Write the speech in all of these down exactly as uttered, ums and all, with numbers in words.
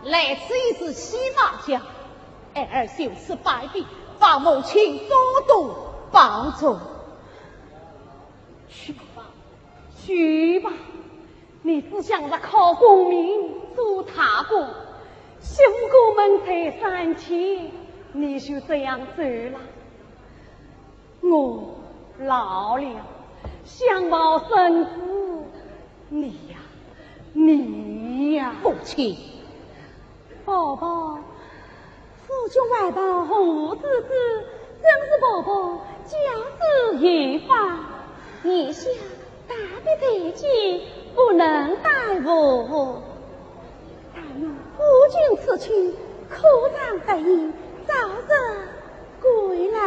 来此已是西马家，儿儿就此拜别，望母亲多多保重。去吧，去吧，你只想着考功名做大官，媳妇过门在三千，你就这样走了。 我老了，想抱孙子，你呀，你呀。母亲。宝宝，夫君外抱红子子，真是宝宝教子有方。眼下大别在即，不能耽误。但愿夫君此去，科场得意，早日归来。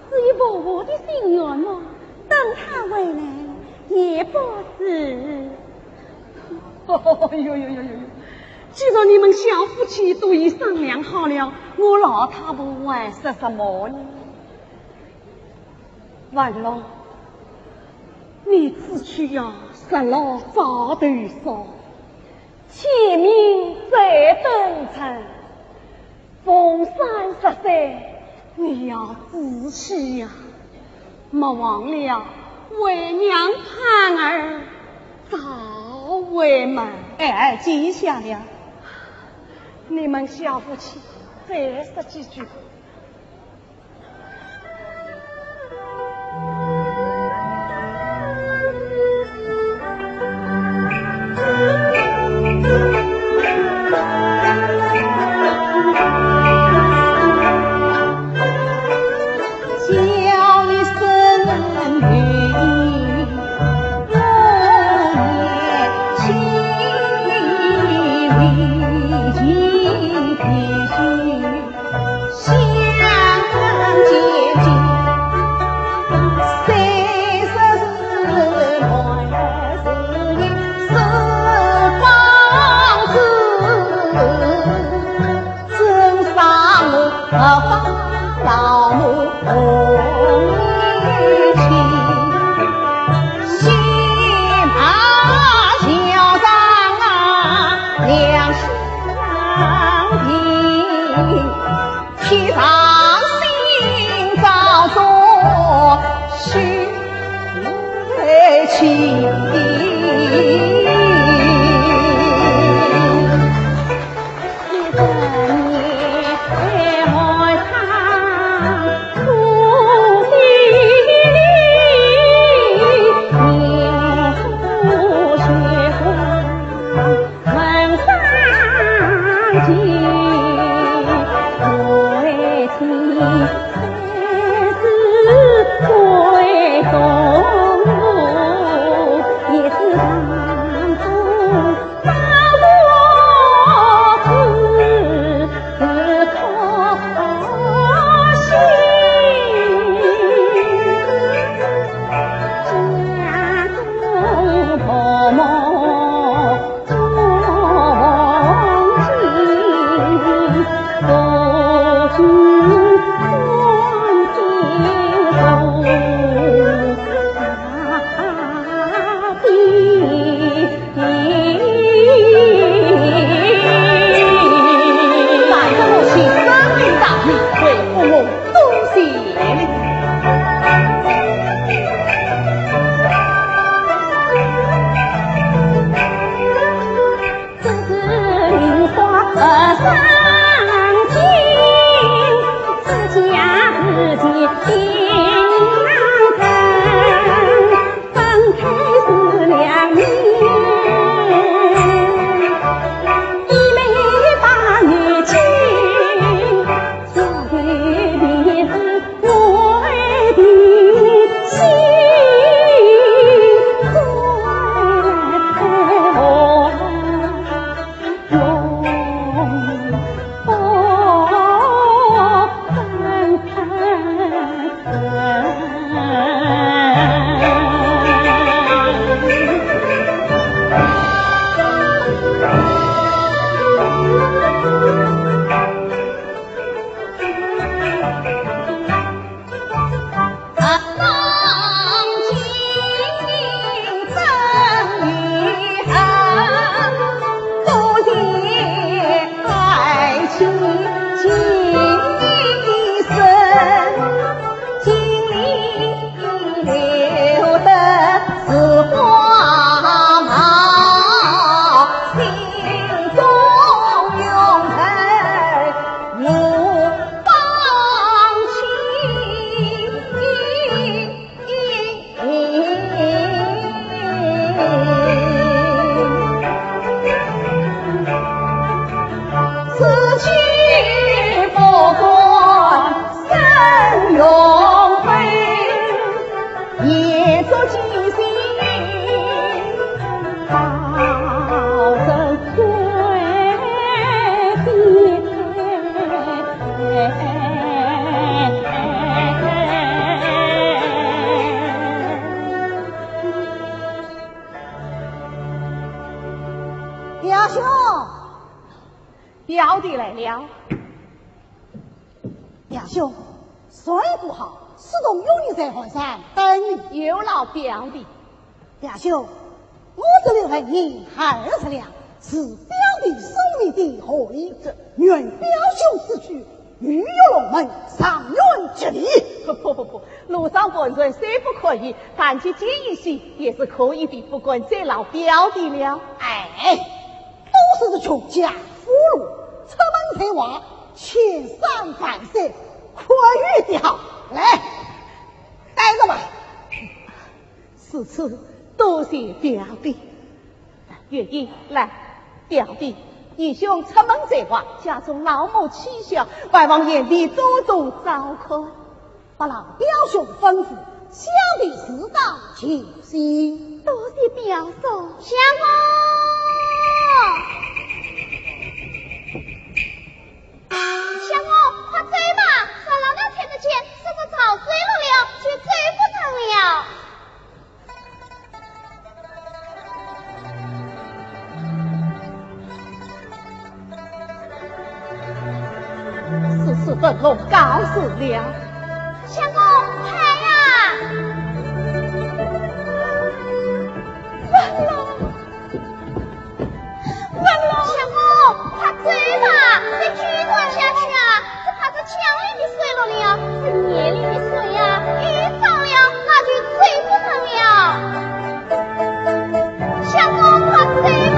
至于伯父的心愿么，等他回来也不迟。哦哟哟哟哟哟！既然你们小夫妻都已商量好了，我老太婆还说什么呢？文龙，你此去呀，十六早头早， 千名在等辰，逢山十三，你要仔细呀，莫忘了为娘盼儿早回门。哎，记下了。你们小夫妻再说几句。表兄，表弟来了。表兄，睡不好，是同有人在寒山等你。有劳表弟。表兄，我这里还银二十两，是表弟送你的贺礼，这，愿表兄此去 鱼跃龙门，上元及第。不不不不，路上盘缠虽不可以，但求见一些也是可以的，不敢再劳表弟了。哎，都是这穷家富路，出门在外，千山万水，可遇的好。来，带着吧。 如此，多谢表弟。月英，来，表弟，义兄出门在外，家中老母妻小，还望贤弟多多照顾。不劳表兄吩咐，小弟自当尽心。多谢表叔。相公，相公，快走吧，上老太太看得见，说是潮水落了，就走不成了。 此事本王告辞了。相公，快呀！完了，完了！相公，快走吧，再继续下去啊，只怕这 墙里的水落了，是泥里的水呀，遇着了，那就追不上了。相公，快追吧！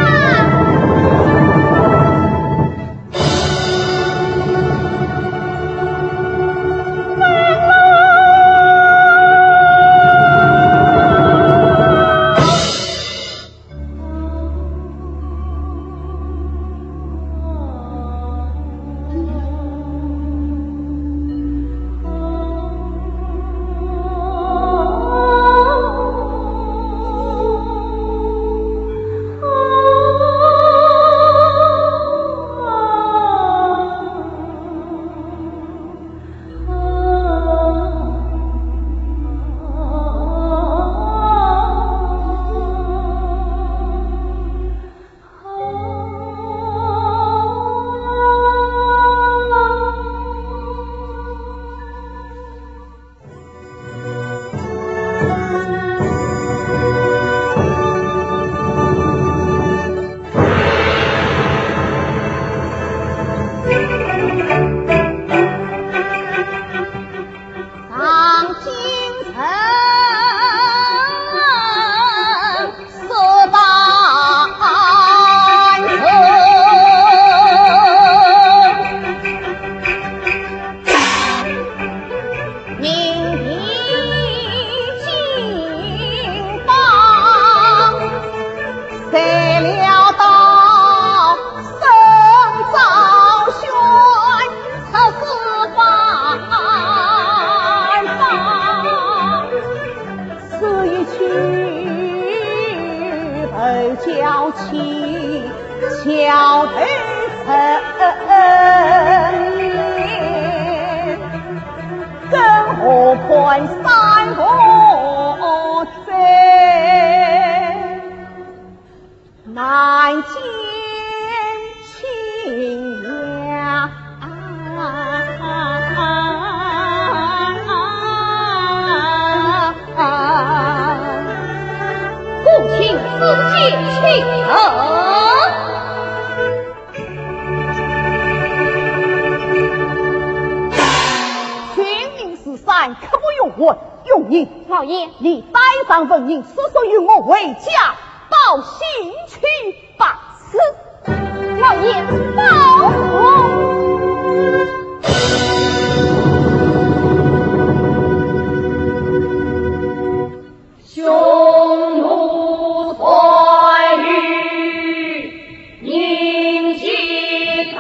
公卿，此计岂可？ 君临此山，刻不容缓。容你，老爷，你带上纹银，速速与我回家报信去吧。是，老爷，包公。匈奴单于，宁吉大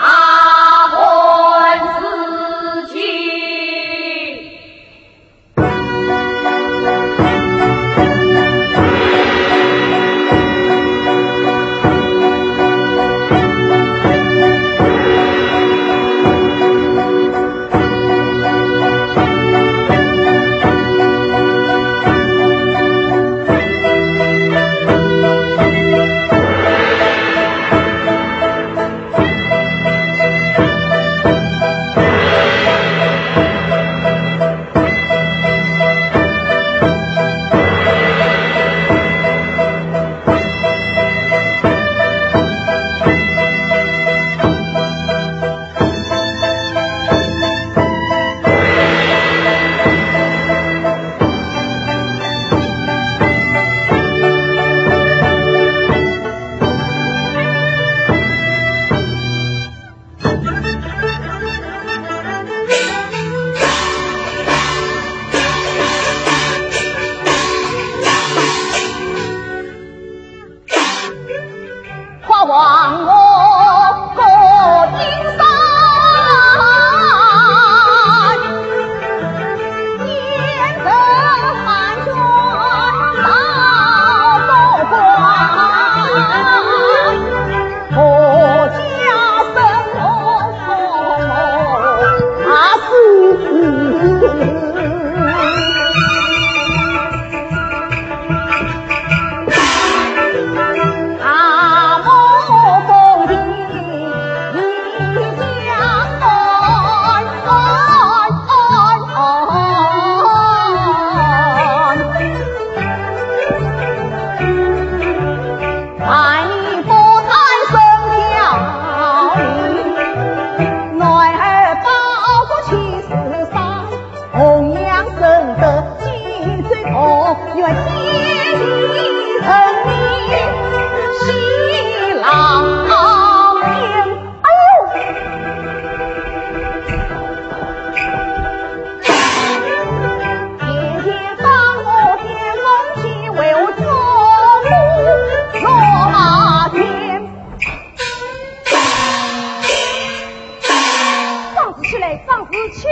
哎，张氏气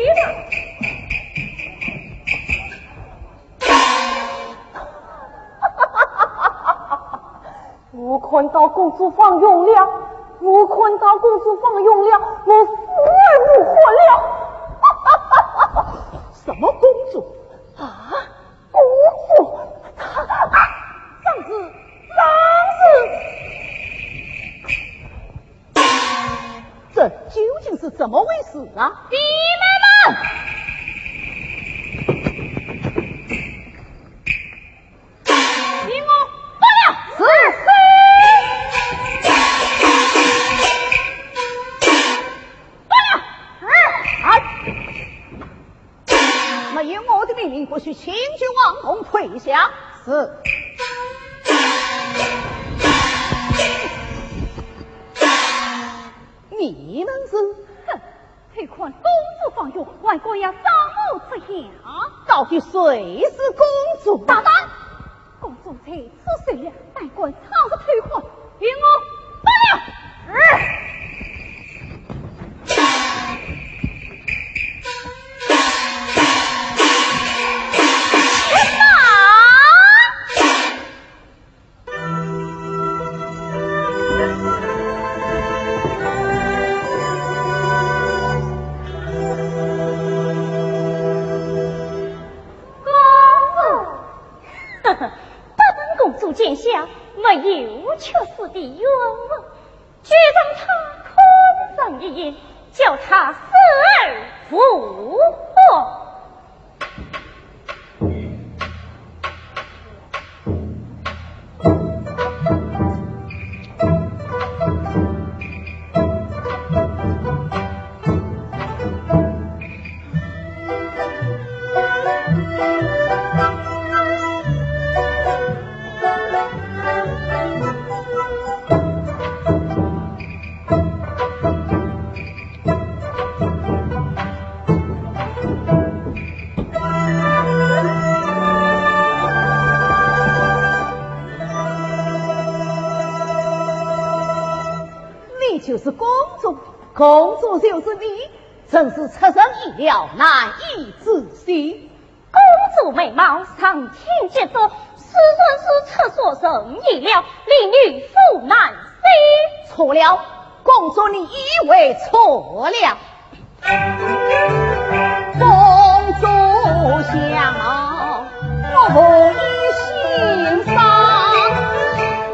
了。我看到公主放羊了，我看到公主放羊了，我死而无悔了。什么公主？啊？公主？她，啊，张氏，张氏！ 这究竟是怎么回事啊？弟妹们，与我过来！是。过来！哎。 没有我的命令，不许轻举王公退下。是。你们是？哼，偷看公主放羊，还敢要招我之下？到底谁是公主？大胆！ 公主在此受了，胆敢闯入偷看，与我不了！是。去吧！公主。 呵呵，不等公主见笑，没有屈死的冤枉，就让她空rằng一言，叫她死而复活。 你就是公主，公主就是你，真是出人意料，难以置信。公主美貌，上天杰作，自然是出所人意料，令女夫难信。错了，公主你意会错了。 公主笑，我无意欣赏。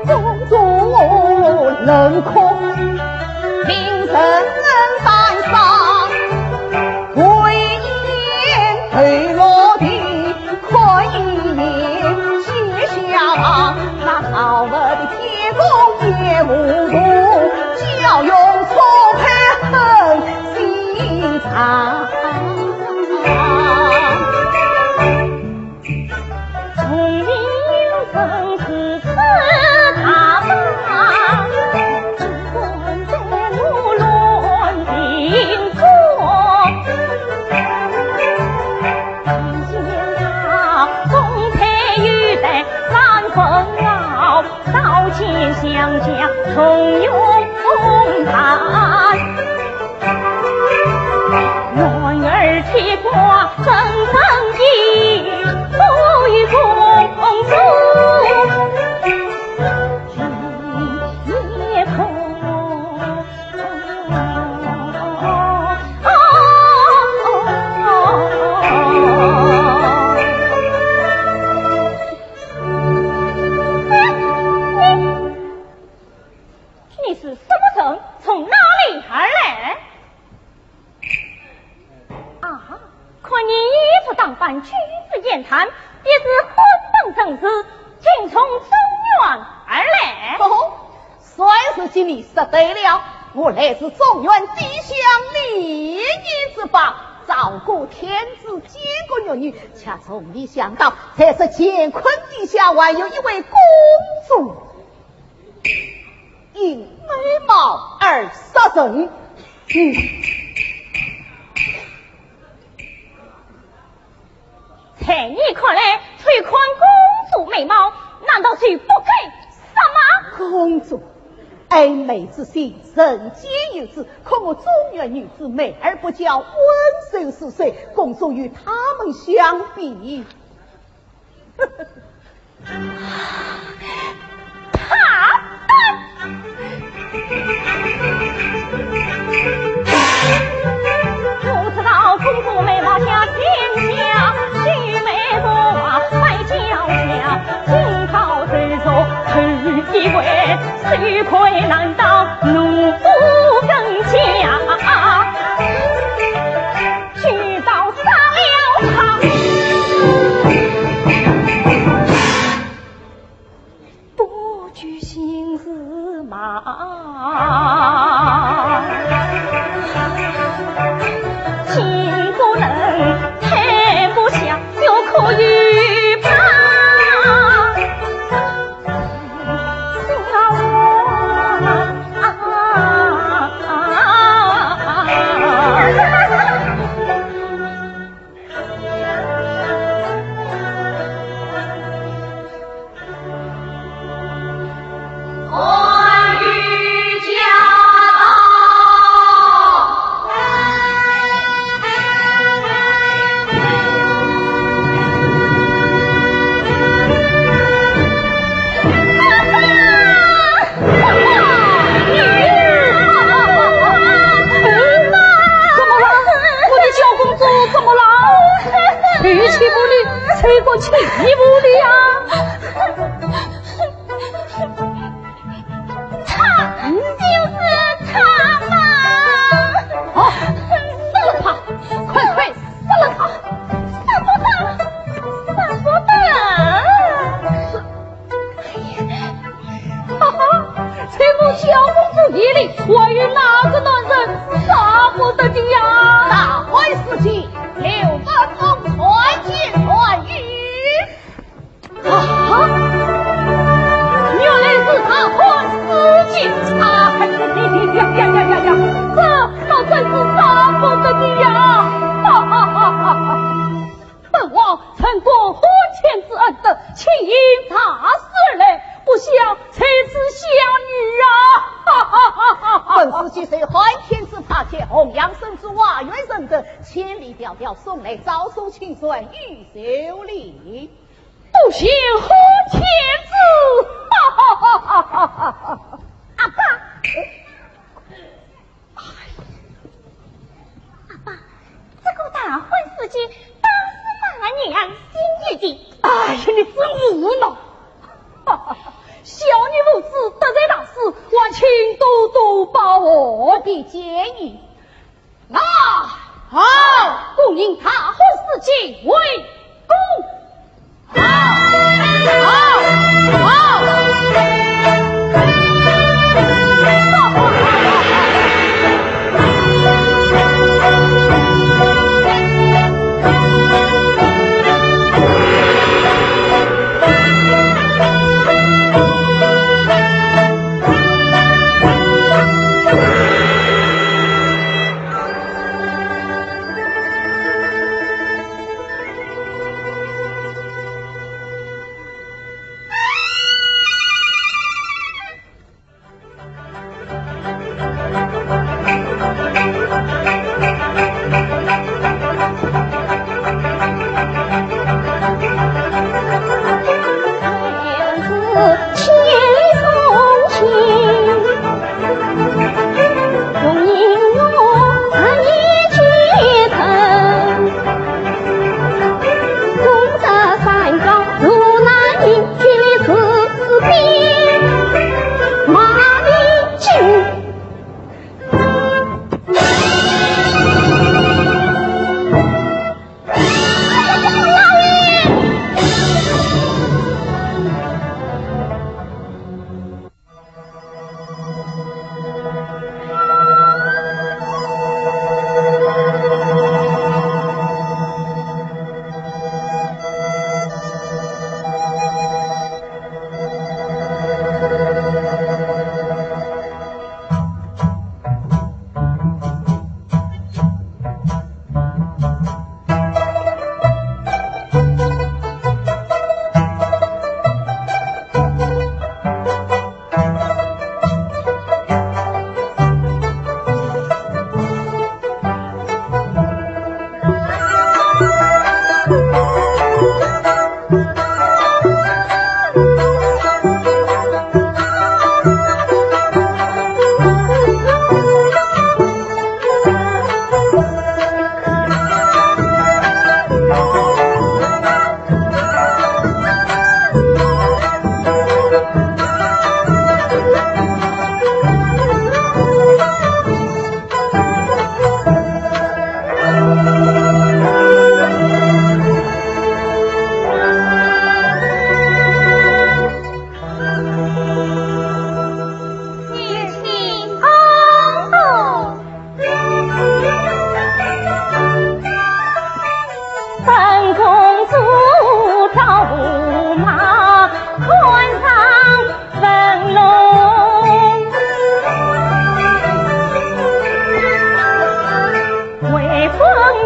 公主冷酷，令人感伤。回眼头落地，看一眼天下，那造物的天公也糊涂，叫用错配狠 心肠。聪明人是此大方，只管在我乱情中，只见他风吹雨打三分毫，刀剑相加重用风寒。 男儿铁骨铮铮硬，不与公主一同。你是什么人？从哪里而来？ 啊，看你衣着打扮，举止言谈，必是婚门人士，竟从中原而来。哦，算是你说对了，我来自中原，地乡礼仪之邦，遭过天子，见过玉女，却从未想到，在这乾坤地下，还有一位公主。 因美貌而杀人。嗯。在你看来，偷看公主美貌，难道就不该杀吗？公主，爱美之心，人皆有之，可我中原女子，美而不骄，温柔似水，公主与她们相比。她，她，不知道公主美貌像天下，须眉如画赛娇娇，金高玉弱头一回， 谁可难到奴不更家？知道杀了他，不拘心事嘛，心不能，退不下，又可以怕。 怎么了？我的小公主怎么了？语气不利，吹过气不利呀。 他就是他嘛！好，杀了他！快快杀了他！杀不得，杀不得！哈哈，在我小公主眼里，还有哪个男人杀不得的呀？大婚事情，刘文峰全心全意。 啊，原来是大婚事情啊！哎呀呀呀呀呀，这倒真是杀不得的呀！哈哈哈哈哈！本王承过婚前之恩德，请行大事而来，不想才是下女啊！哈哈哈哈哈！本是接受婚前之差遣，洪阳圣旨，外院圣旨，千里迢迢送来，诏书亲传，预受礼。 不幸婚前之，哈哈哈哈哈哈！阿爸，哎，阿爸，这个大婚事情，倒是把娘心一惊。哎呀，你真无脑！哈哈哈，小女无知，得罪大师，还请多多包涵。不必介意。 来，好，恭迎大婚事情回宫。好，好，好。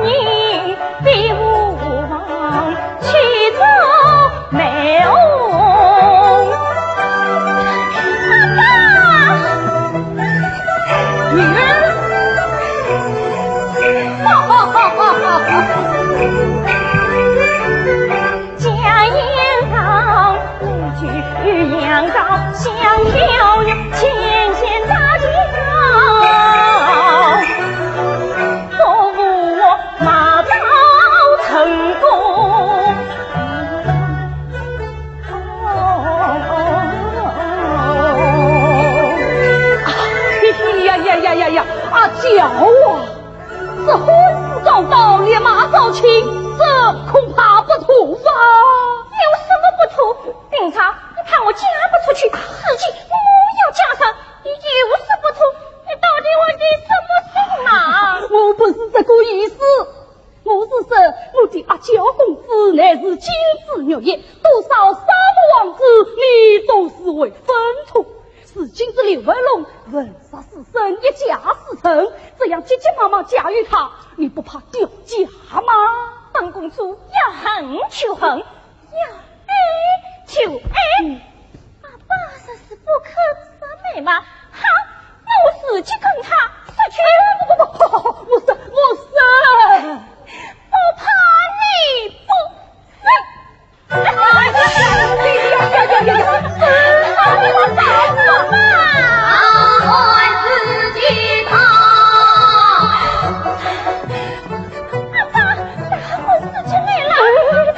你比无妨去做媒哦。阿爸！女儿。哈哈哈哈哈哈！ 家宴上，你去阳高香飘飘，牵线搭桥，祝福我马到成功。哎呀呀呀呀呀！阿娇啊！ 这婚事刚到，立马招亲，这恐怕不妥吧？有什么不妥？平常你怕我嫁不出去，如今我要嫁人，你有什么不妥？你到底问的什么什么啊？我不是这个意思，我是说我的阿娇公子乃是金枝玉叶，多少三王子，你都是未婚夫。 如今这刘文龙文弱书生，一家之成，这样急急忙忙嫁与他，你不怕掉价吗？本公主要恨就恨，要爱就爱。嗯。阿爸若是不肯说媒嘛，好，那我自己跟他说去。不不不，我说，我说。不怕你不说。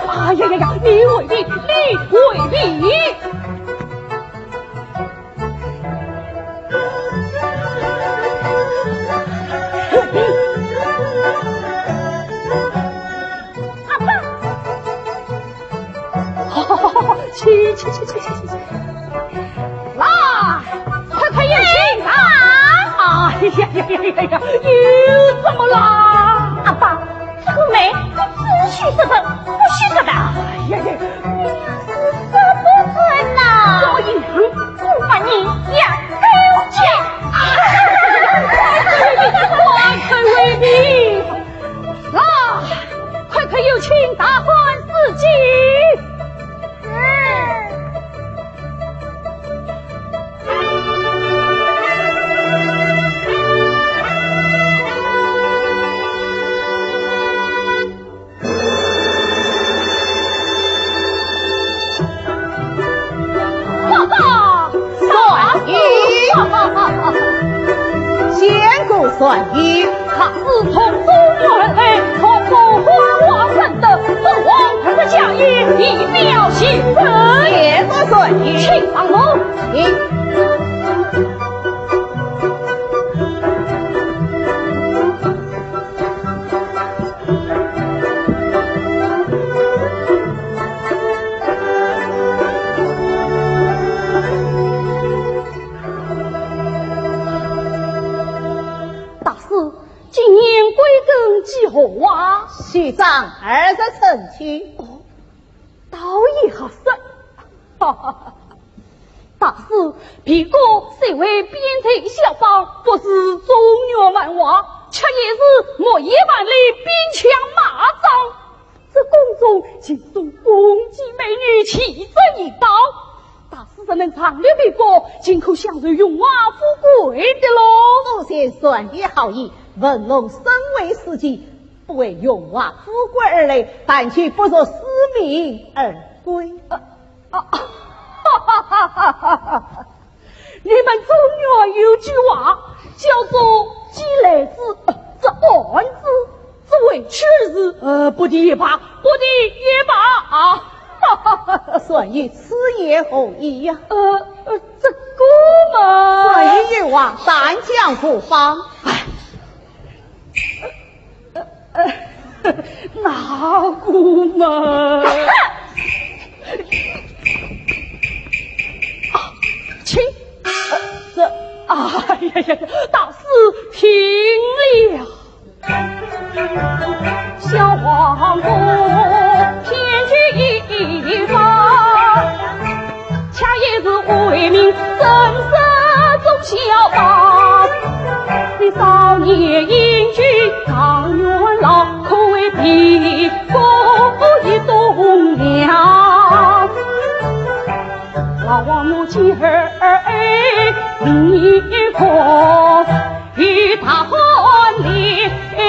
哎呀呀呀，你回避，你回避！ 好好好好好，去去去去去去去！来，快快有请啊！哎呀呀呀呀呀，又怎么啦？阿爸，这个媒，你只许是人，不许是的。哎呀呀！你要是说不成呐，怎么样？我把你养狗去！快快回避！ 来，快快有请大欢喜姐。报告，算一。见过算一。 他是从中原来，从中原来的，父王不是家业，以表心尊。也不算你。请上楼。请。大师， 今年贵庚几何啊？虚长二十春秋。哦，倒也合适。哈哈哈哈。大师，别个虽为边塞小邦，不是中原蛮王，却也是木易万里兵强马壮。 这宫中尽是宫妓美女，奇珍异宝。大师若能长留边疆，尽可享受荣华富贵的喽。多谢算一好意，文龙身为世子，不为荣华富贵而来，但求不辱使命而归。啊，啊，哈哈哈哈哈哈！ 你们中原有句话，叫做“既来之，呃，则安之，则为去而日，呃，不提也罢，不提也罢”啊。哈哈哈。算一此言何意呀？呃，呃，这个嘛，算一有话，但讲无妨。哎， 呃，呃，那个嘛。啊，请。呃，这，哎呀呀呀，大师听了。小王公偏居一方，恰也是为民增色中小邦。你少年英俊状元老，可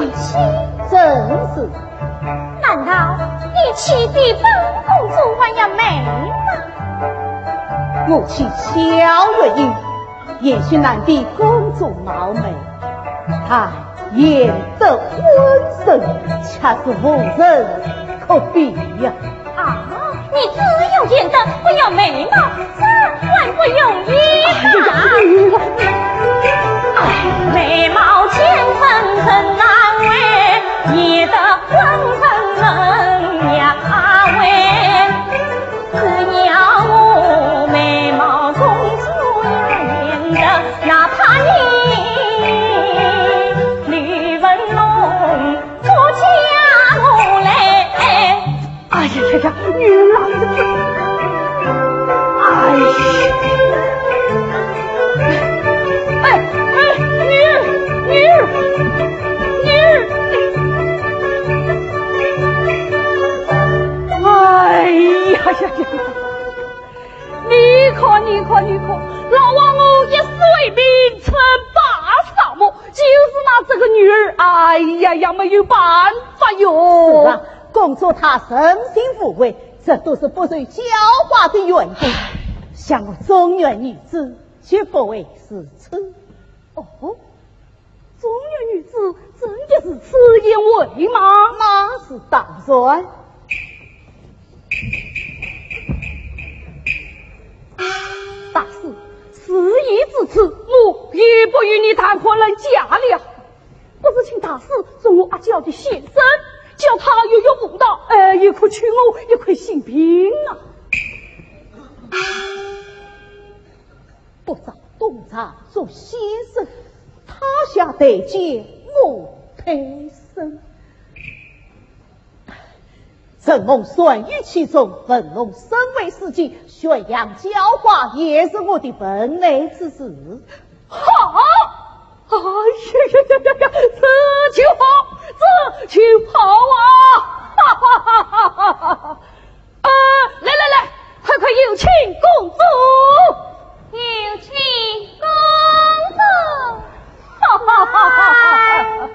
贤妻？正是。难道你娶的本公主还要美吗？我妻小月英，也许难比公主貌美，但贤德温顺，却是无人可比呀。 啊，你只有贤德，不要美貌，这还不容易吗？哎呀，哎，美貌千分人难为，贤德温顺人呀为。只要我美貌中出贤德，哪怕你李文龙不嫁我来。 哎呀呀呀，女儿啊，你这……哎呀，哎，哎，女儿，女儿，女儿，哎呀呀呀！你看，你看，你看，老王我一世为民，称霸沙漠，就是拿这个女儿，哎呀呀，没有办法哟。是啊，公主她任性无畏， 这都是不受教化的缘故。想我中原女子，绝不会如此。哦，中原女子真的如此贤惠吗？那是当然。大师，事已至此，我也不与你谈婚论嫁了。 不如请大师做我阿娇的先生，叫她月月舞蹈，呃，也可取我一块心病啊。不找东床做先生，他下台阶我退身。承蒙善遇其中，文龙身为世子，宣扬教化也是我的本来之事。好， 哎呀呀呀呀呀，这就好，这就好啊！哈哈哈哈哈哈！呃，来来来，快快有请公主，有请公主！哈哈哈哈哈哈！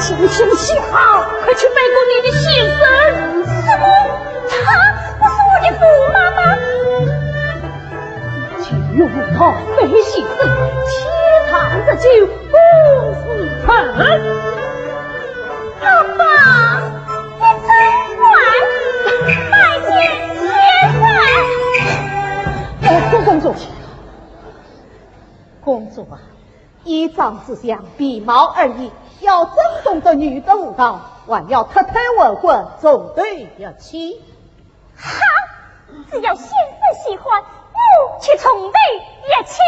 凶凶极好，快去背过你的先生。什么？她不是我的驸马吗？既有道背先生，天长日久，公事成。老伯，你真坏，拜见先生。哎，公主，公主啊， 一张之相，皮毛而已，要真懂得女的舞蹈，还要脱胎换骨，从头学起。哈！只要先生喜欢，我就从头学起。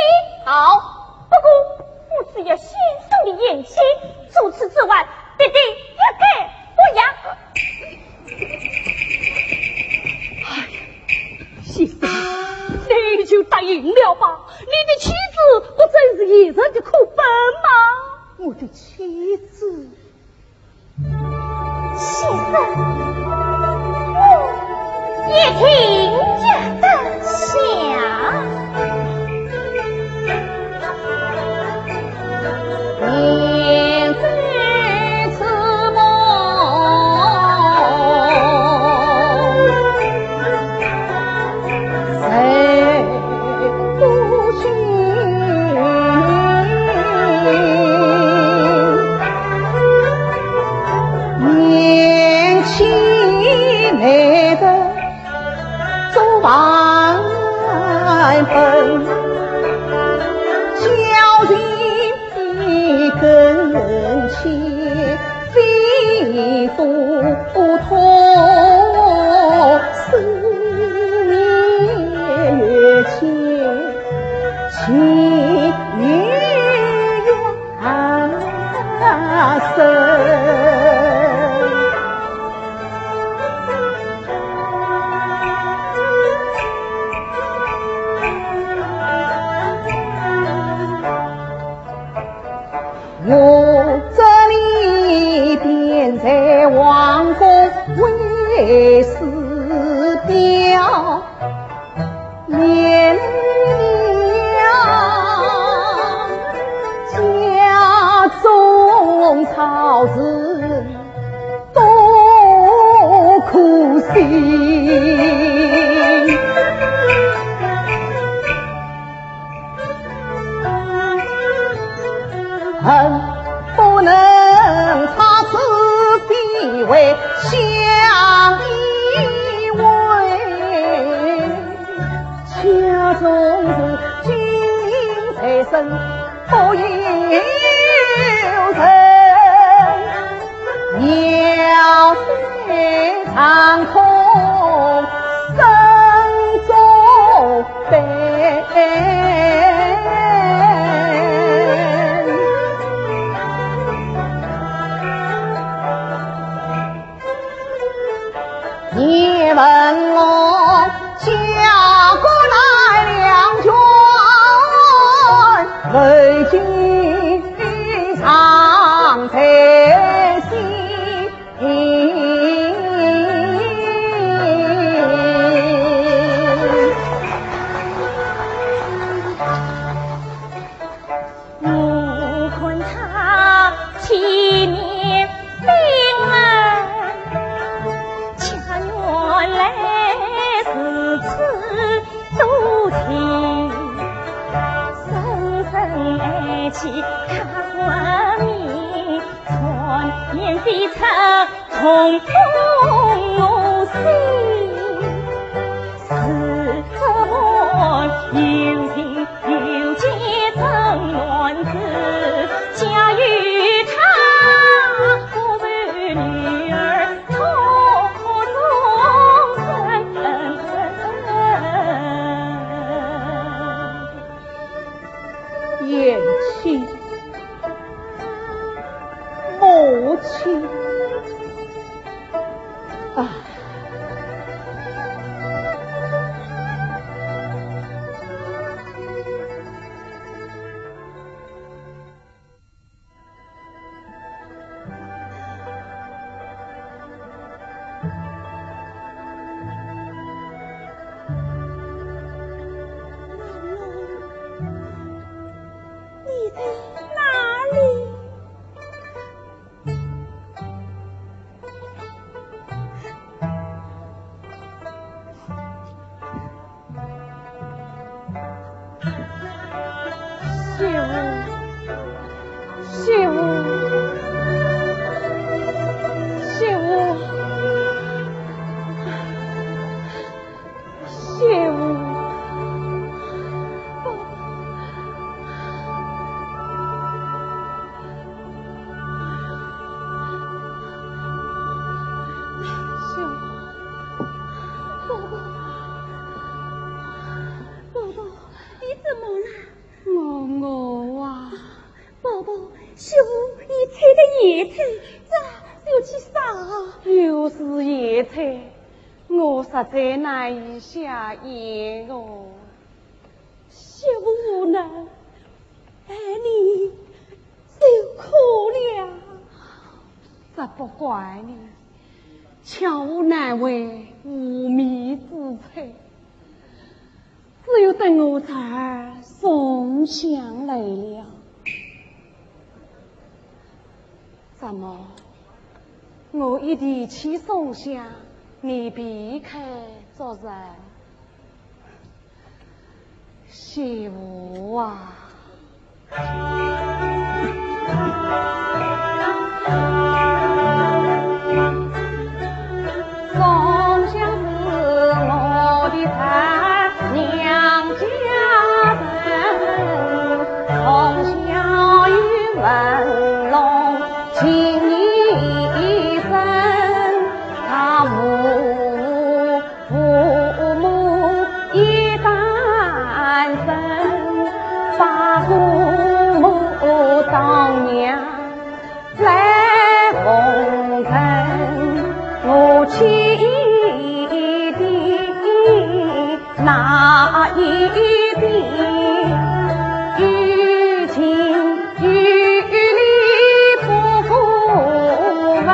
好。不过，我只要先生的眼睛，除此之外，必定一概不要。哎呀，先生，你就答应了吧，你的妻子不正是一时的苦本吗？我的妻子？先生，我也停脚得下。贤妻，母亲，啊。野炊，这就去烧。又是野炊，我实在难以下咽哦。媳妇无能，待你受苦了。这不怪你，巧妇难为无米之炊。 只有等我侄儿送香来了。怎么，我一提起送香，你避开做甚？媳妇啊！ 送香是我的丈娘家人，从小与文龙情意深，他父 父母已单身，把姑母当娘来奉承。我妻的那一边，于情于理不过问，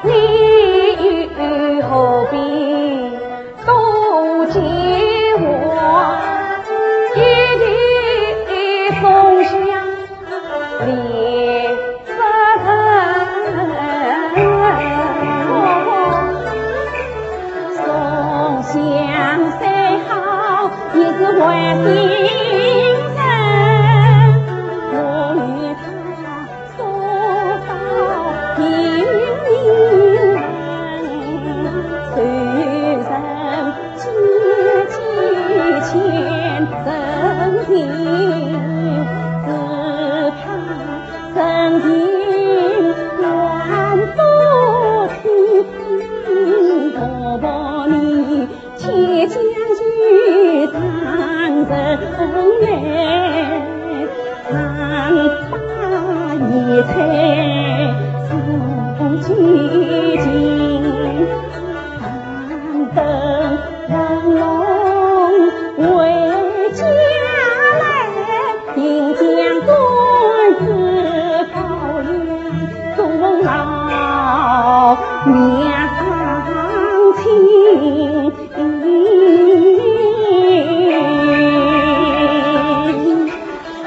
你又何必 多见我一地送香连十层。送香虽好，也是坏心人。我与他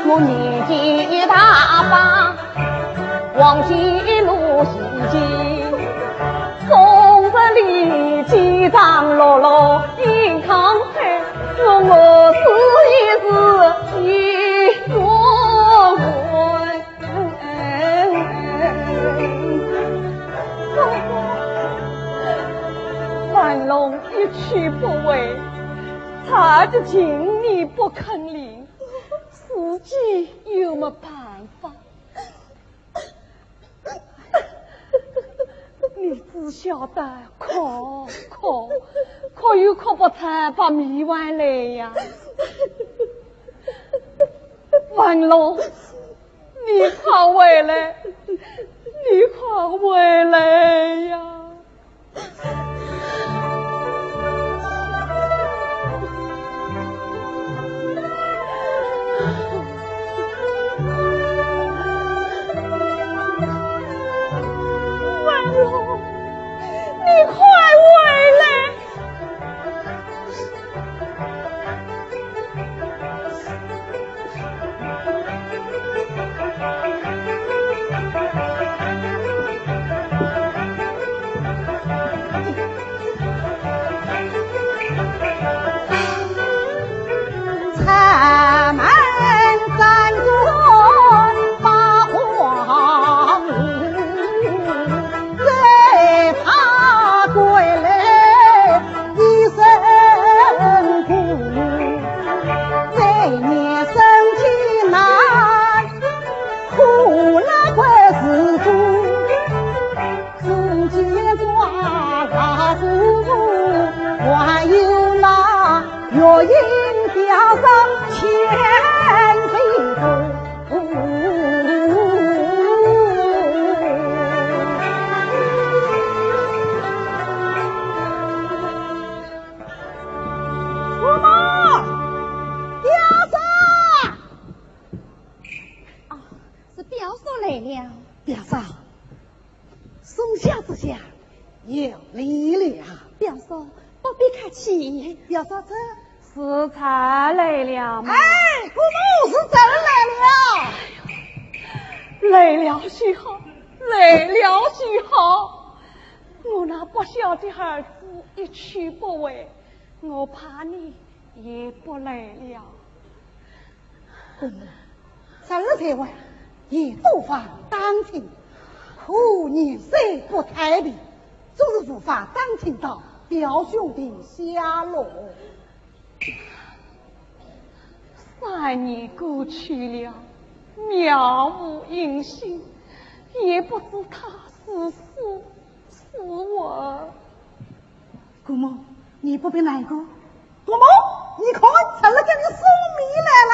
我年纪大把，黄金路已经，终日里饥肠辘辘饮汤水，我是一时一个问。万龙一去不回，他的情你不肯领， 自己又没办法。你只晓得哭，哭，哭又哭不出把米饭来呀。万龙，你快回来，你快回来呀。 万龙，你快回来！这下有礼了。表嫂，不必客气。表嫂，这是才来了吗？哎，姑母，是真来了。来了就好，来了就好。我那不孝的儿子一去不回，我怕你也不来了。 姑母，侄儿在外，也无法打听，可年岁不太平，总是无法打听到表兄的下落。三年过去了，渺无音信，也不知他是死是活。 姑母，你不必难过。姑母，你看，侄儿给你送米来了。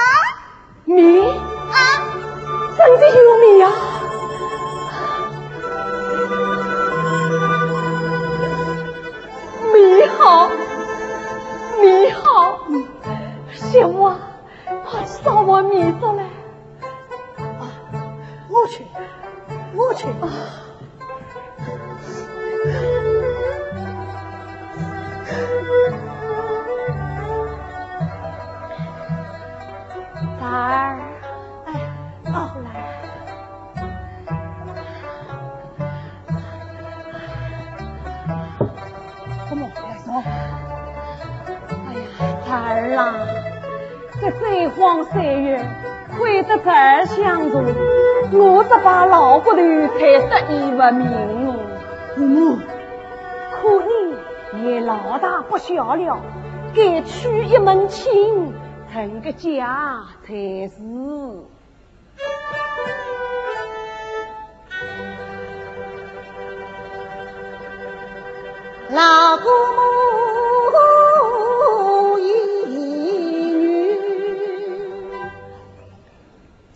米？啊，真的有米啊！米好，米好，媳妇啊，快烧碗米粥来。啊，我去，我去。啊。 侄儿，哎，哦，来。怎么，来说。哎呀，侄儿啊， 这三荒三月，亏得侄儿相助，我这把老骨头才得以活命哦。姑母，可你也老大不小了，该娶一门亲，成个家才是。 老姑母一女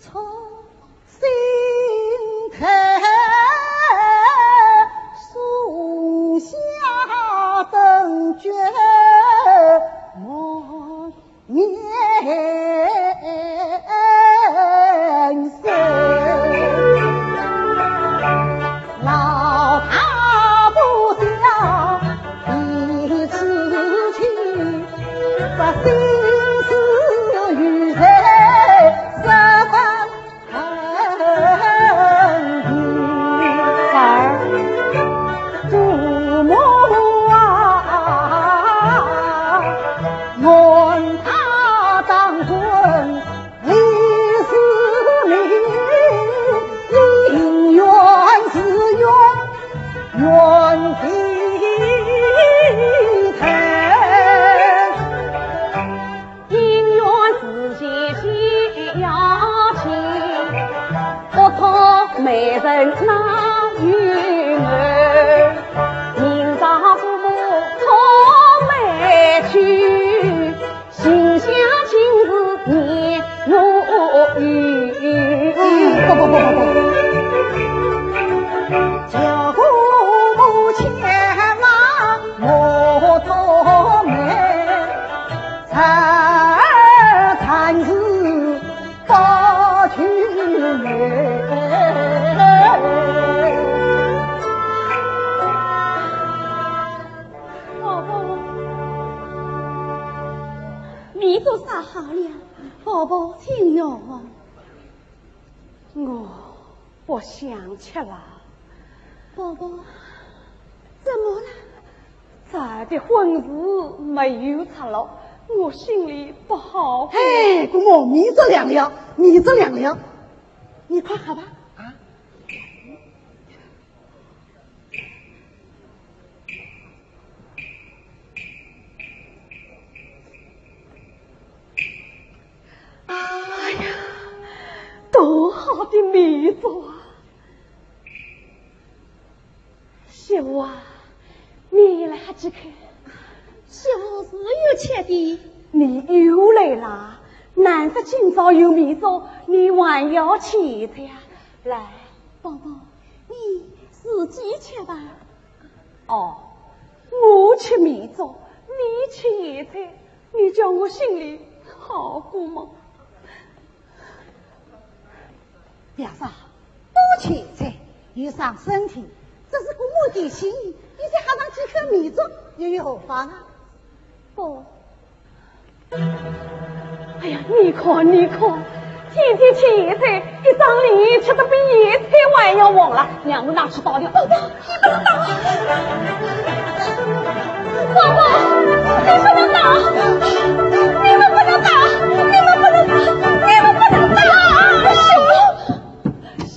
出心头，松下等觉莫 年岁，老大不小，第一次去，把心事与人说分。 儿，祖母啊，问他当真，你是你，因缘是缘，缘非谈。 姻缘是结下要紧，不托媒人哪有门？明朝父母托媒去，心想今日年月有。嗯，不，不，不，不，不。叫父母千万莫托媒， 才，才是不去也。宝宝，米粥烧好了，宝宝请用。 我不想吃了。宝宝，怎么了？侄儿的婚事没有着落，我心里不好过。哎，姑母，米粥凉了，米粥凉了，你快喝吧。啊？ 哎呀，多好的米粥啊！媳妇啊，你来得及看。媳妇是有吃的。你又来啦？难得今朝有米粥，你还要吃呀？来。宝宝，你自己吃吧。 哦，我吃米粥，你吃咸菜，你叫我心里好过吗？表嫂，多吃一菜，有伤身体，这是姑母我提醒你，你再喝上几口米粥，又有何妨啊？不。哎呀，你看，你看，天天吃咸菜，一张脸吃得比咸菜还要黄了。让我拿去倒掉。不不，你不能倒。宝宝，你不能倒，你们不能倒，你们不能倒，你们不能倒。秀，秀。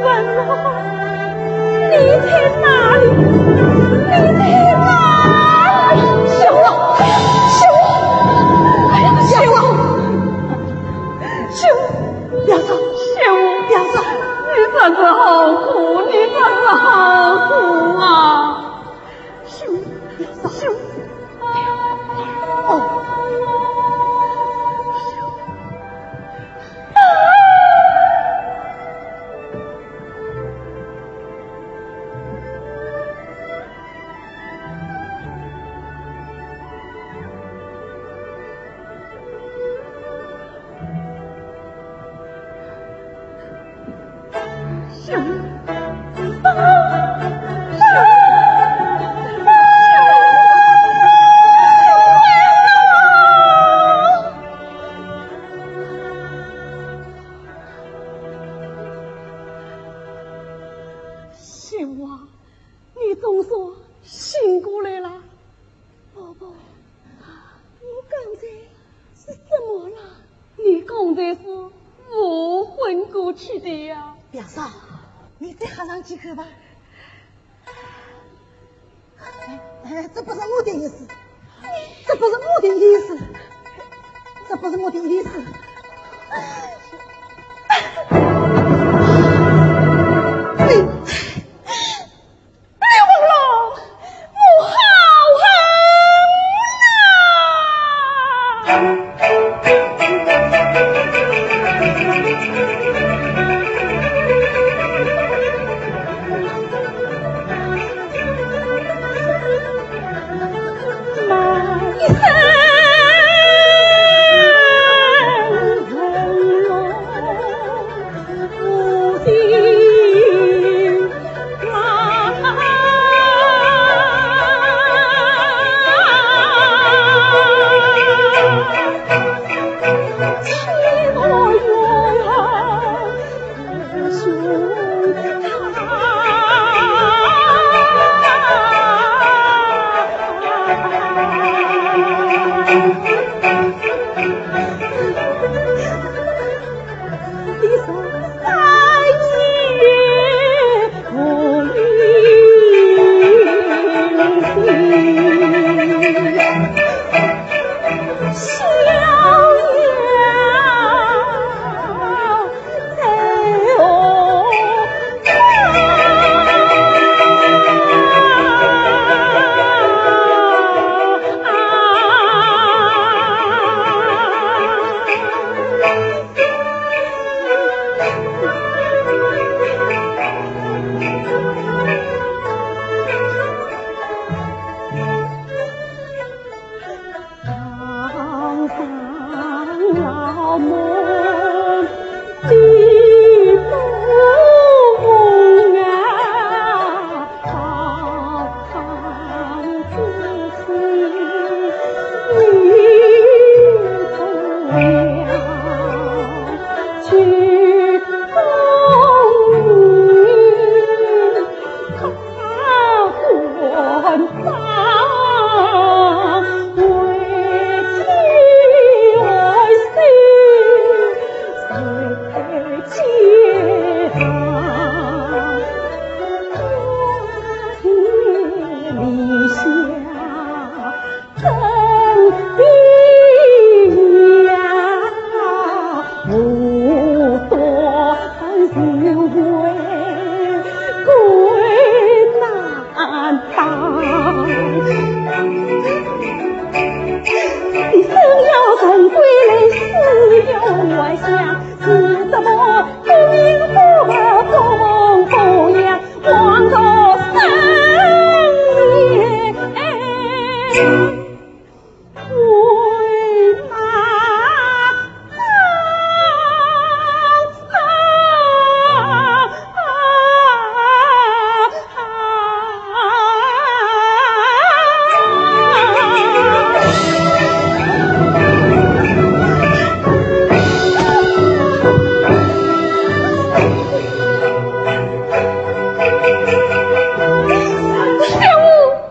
文龙，你在哪里？你在哪里？秀啊，秀啊！哎呀，秀啊！秀，不要走，秀，不要走！你真是好苦，你真是好苦啊！ 秀，秀，哦，秀。秀啊，你总算醒过来了。 婆婆，你刚才是怎么了？你刚才是不昏过去的呀。表嫂，你再喝上几口吧。哎，哎，这不是我的意思，这不是我的意思，这不是我的意思。你 刘文龙，我好恨啊！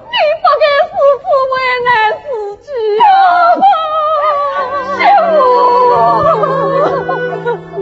你不该如此为难自己啊！师父！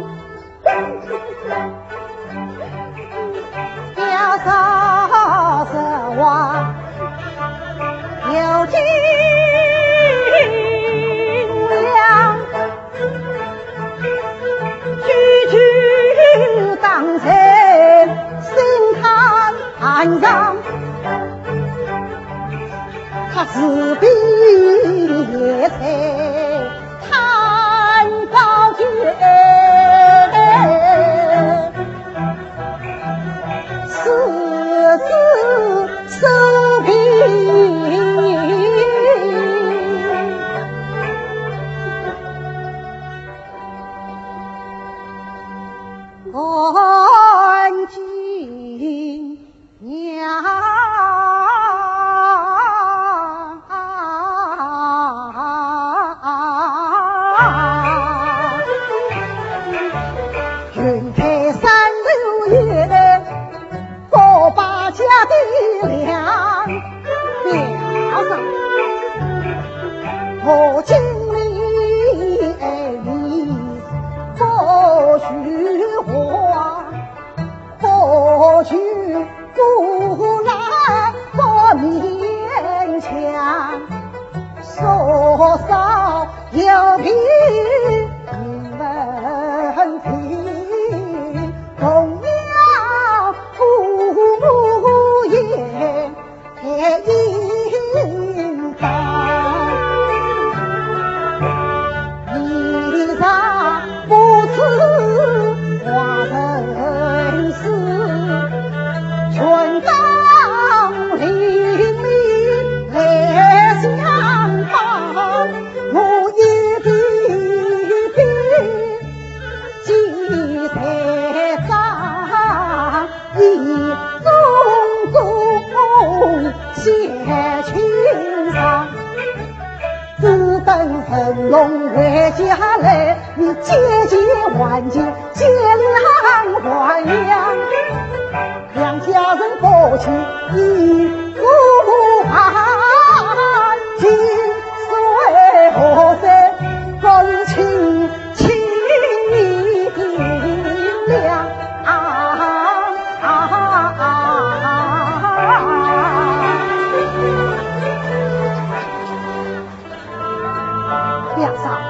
梁上，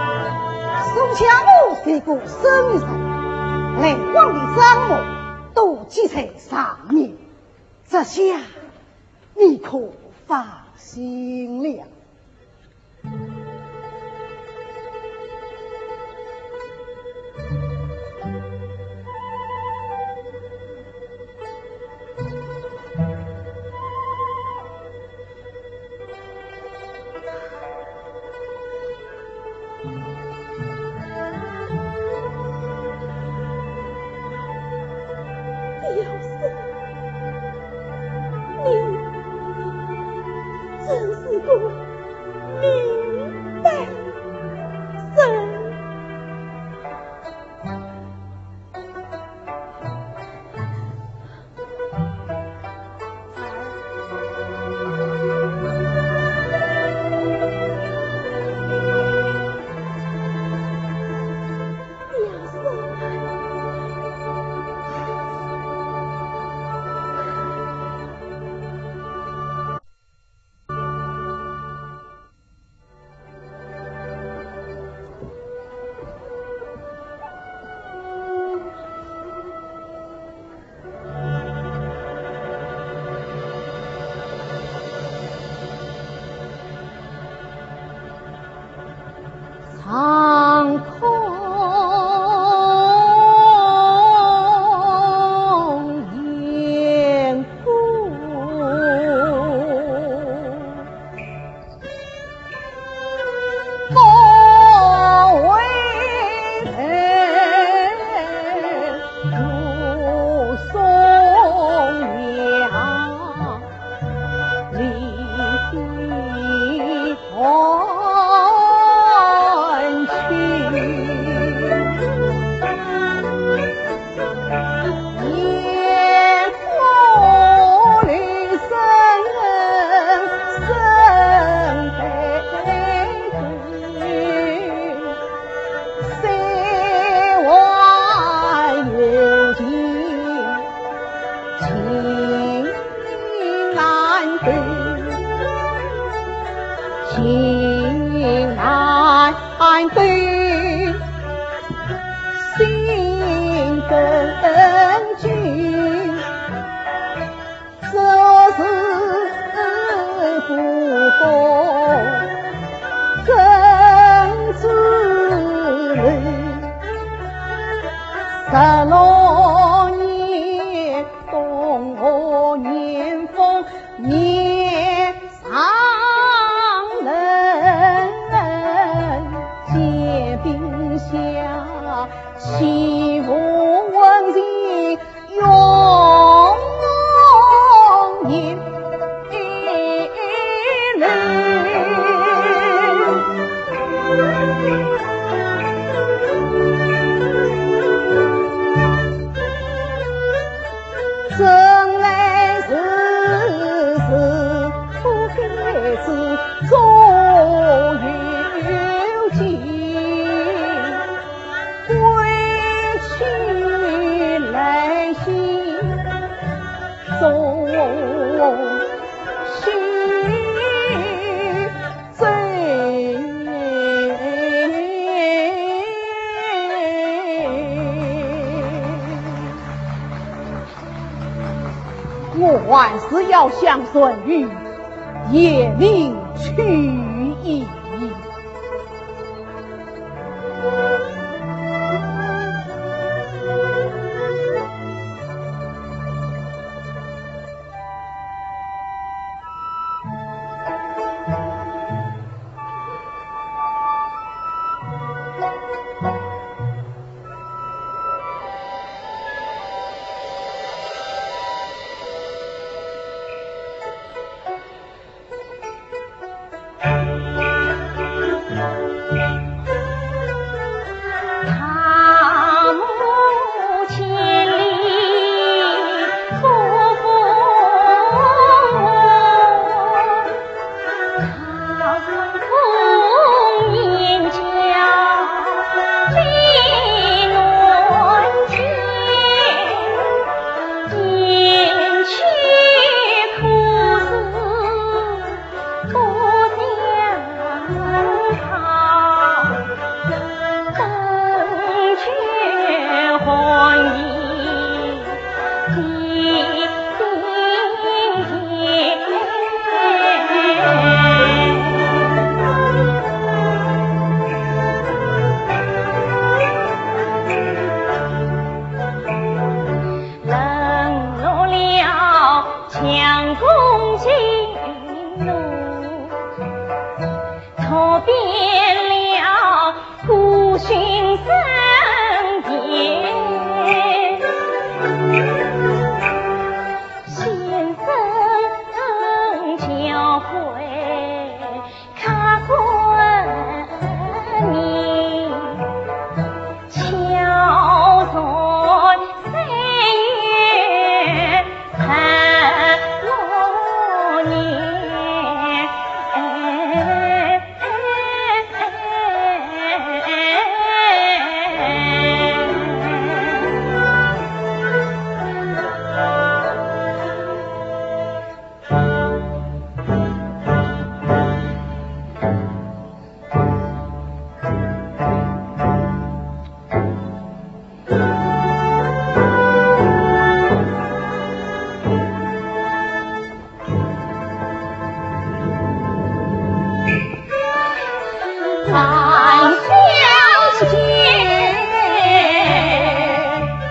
苏家我是个生意人，来往的账目都记在上面，这下你可放心了。长空烟波。我还是要向陈馀雁绛去矣。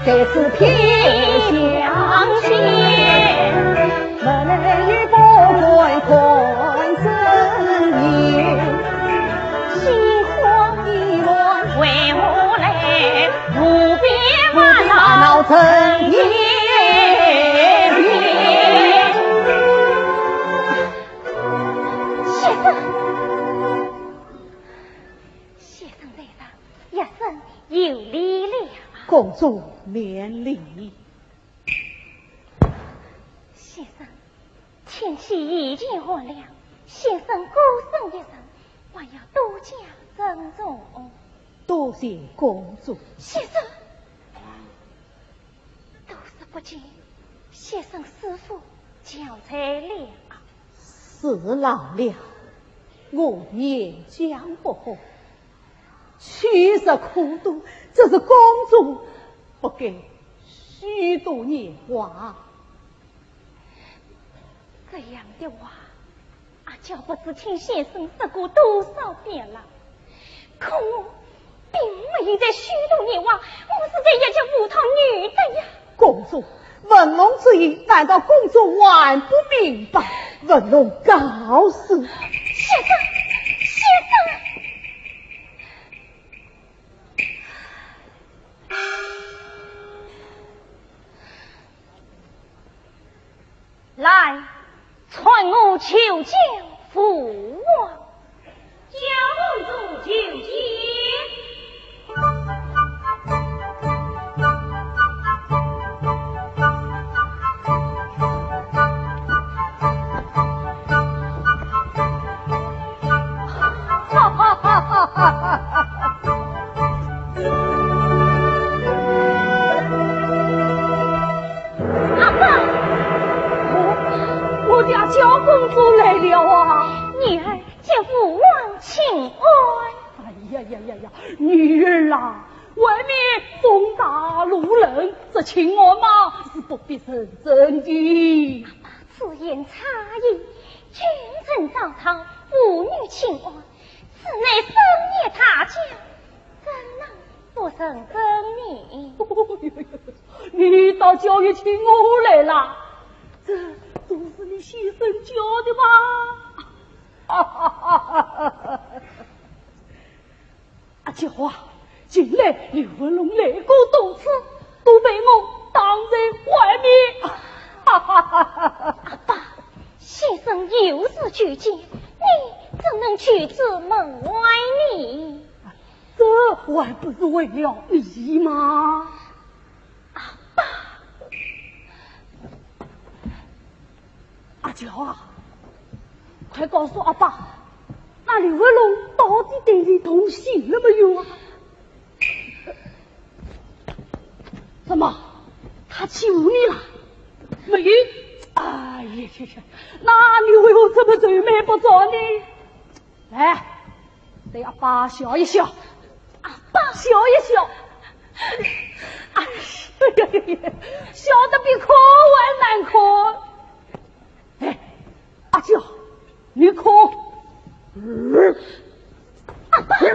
在此偏相见，门来与不敢看真面。心慌意乱为何来？路边烦恼成夜眠。先生，先生在上，学生有礼了。公主免礼。 先生，天气已经寒了，先生孤身一人，还要多加珍重。多谢公主。先生，多时不见，先生是否憔悴了？是老了，我年将不好，虚实苦多，只是公主不该虚度年华。 这样的话，阿娇不知听先生说过多少遍了，可我并没有在虚度年华，我是在一介无头女的呀。公主，文龙之意，难道公主还不明白？文龙告辞。先生，先生。 来，传我求见父王。叫公主求见。 阿爸，我，我家小公主来了啊！女儿见父王请安。哎呀呀呀呀，女儿啊，外面风大路冷，这请安嘛是不必认真的。阿爸，此言差矣，君臣早朝，父女请安， 此乃深夜大讲，怎能不认真呢？你倒叫一起我来啦，这都是你先生教的吗？阿娇啊，近来刘文龙来过多次，都被我挡在外面。阿爸，先生有事求见，你怎能拒之门外呢？这还不是为了你吗？阿爸。阿娇啊，快告诉阿爸，那刘文龙到底对你动心了没有啊？怎么，他欺负你了？没有。哎呀呀呀，那你为何这么愁眉不展呢？ 来，对阿爸笑一笑。阿爸，笑一笑。哎呀呀呀，笑得比哭还难看。哎，阿娇，你哭。阿爸，你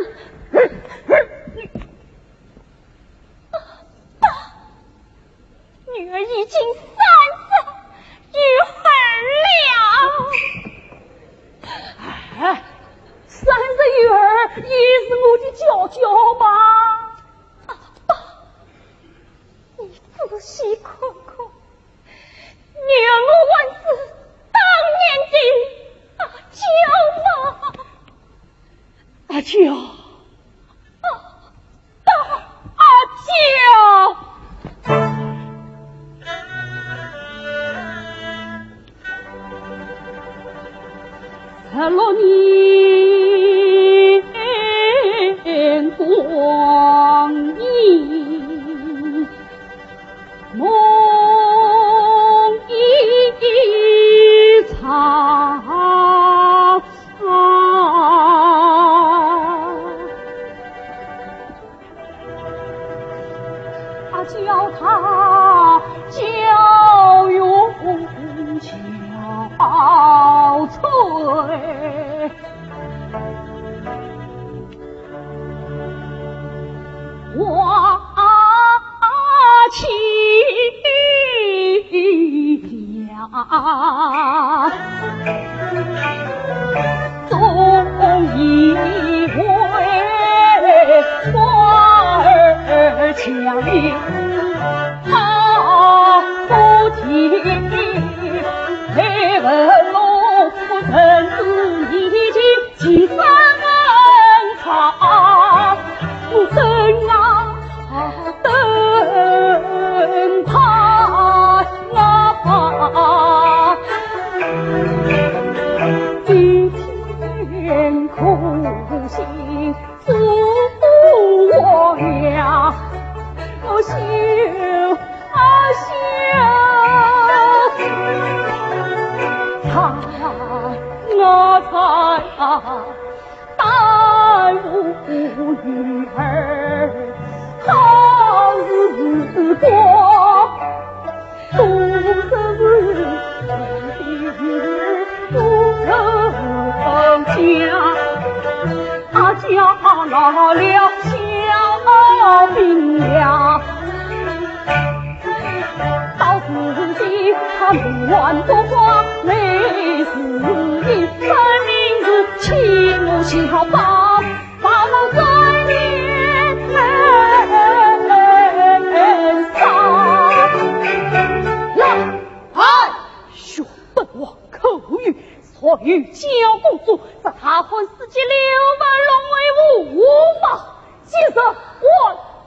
女儿已经三十有二了。哎，三十有二也是我的娇娇吧？阿爸，你仔细看看，女儿我还是当年的阿娇吗？阿娇。 阿娇。十六年光阴梦一场。啊，忠义为官儿强，他不听，雷文龙不仁义情，几番恩差，我等啊 等他啊，今天苦心做我呀，我修啊修，他啊他啊。 耽误女儿好时光，总是女儿不成家，他嫁了小兵呀。 到如今他满不光，为是你分明是欺我小宝，把我三年三。来，哎，学本王口语，所有交公主，是他还是给刘文龙为我吧？ 今日完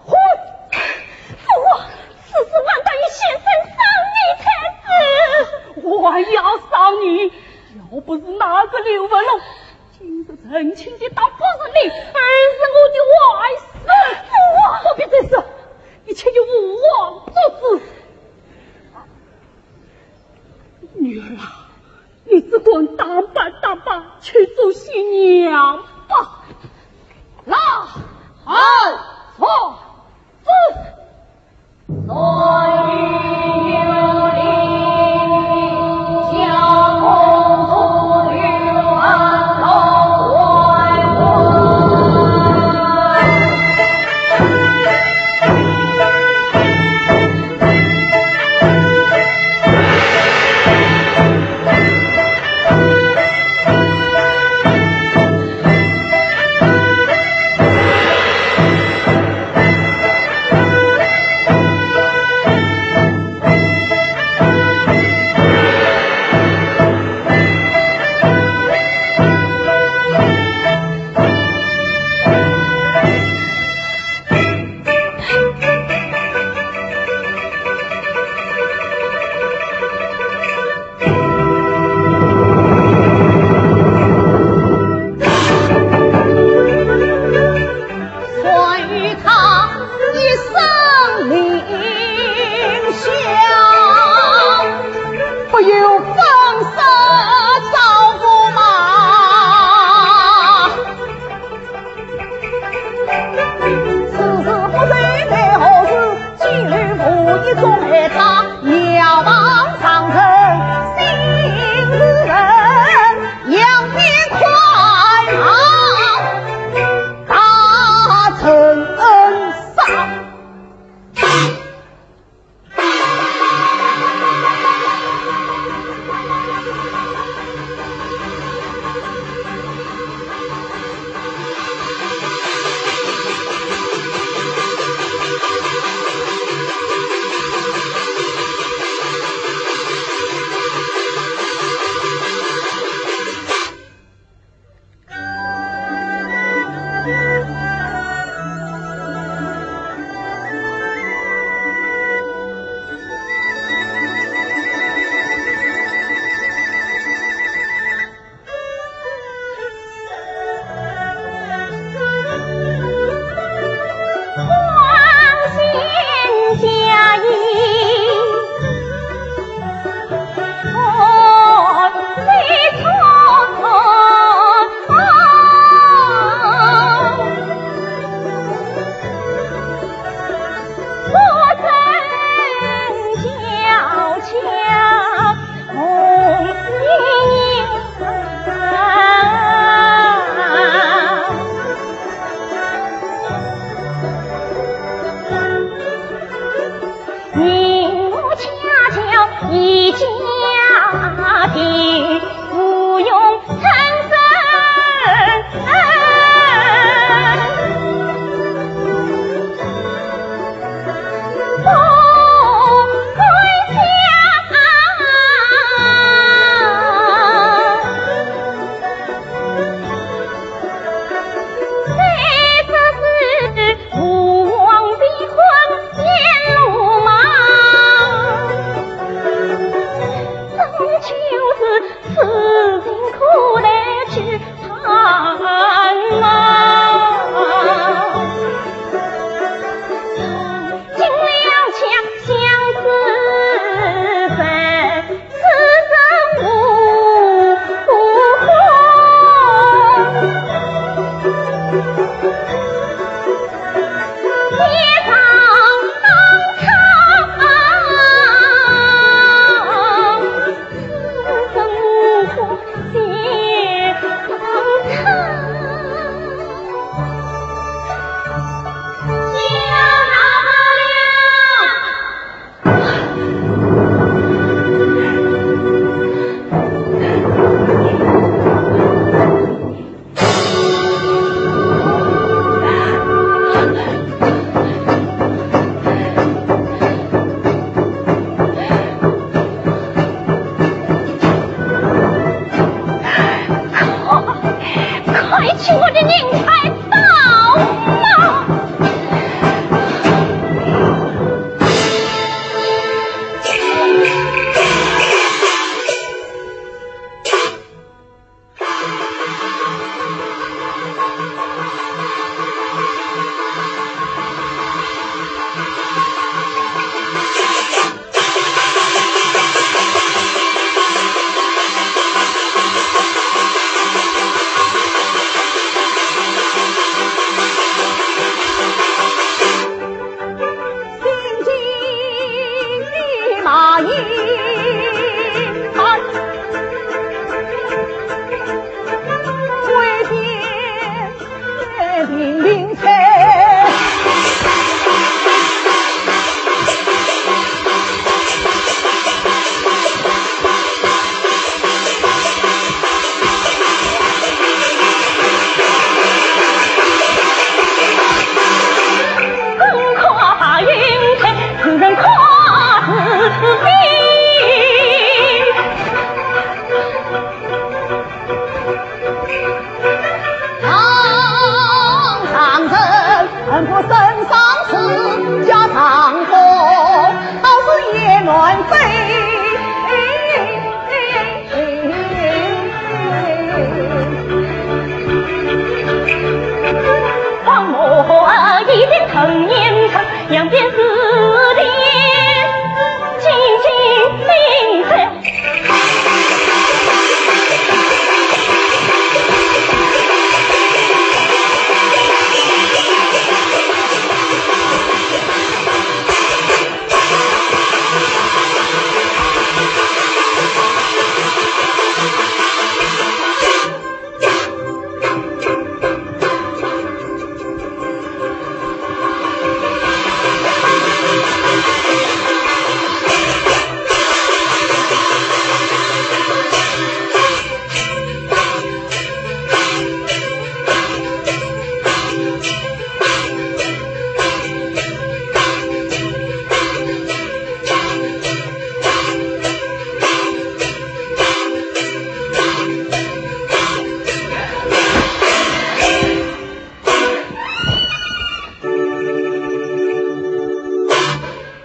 婚。父王，此事万不得与先生商议才是。我要商议，要不是那个刘文龙，今日成亲的倒不是你，而是我的外孙。父王，不必再说，一切由父王做主。 女儿啊，你只管打扮打扮，去做新娘吧。快，快取我的银牌宝马！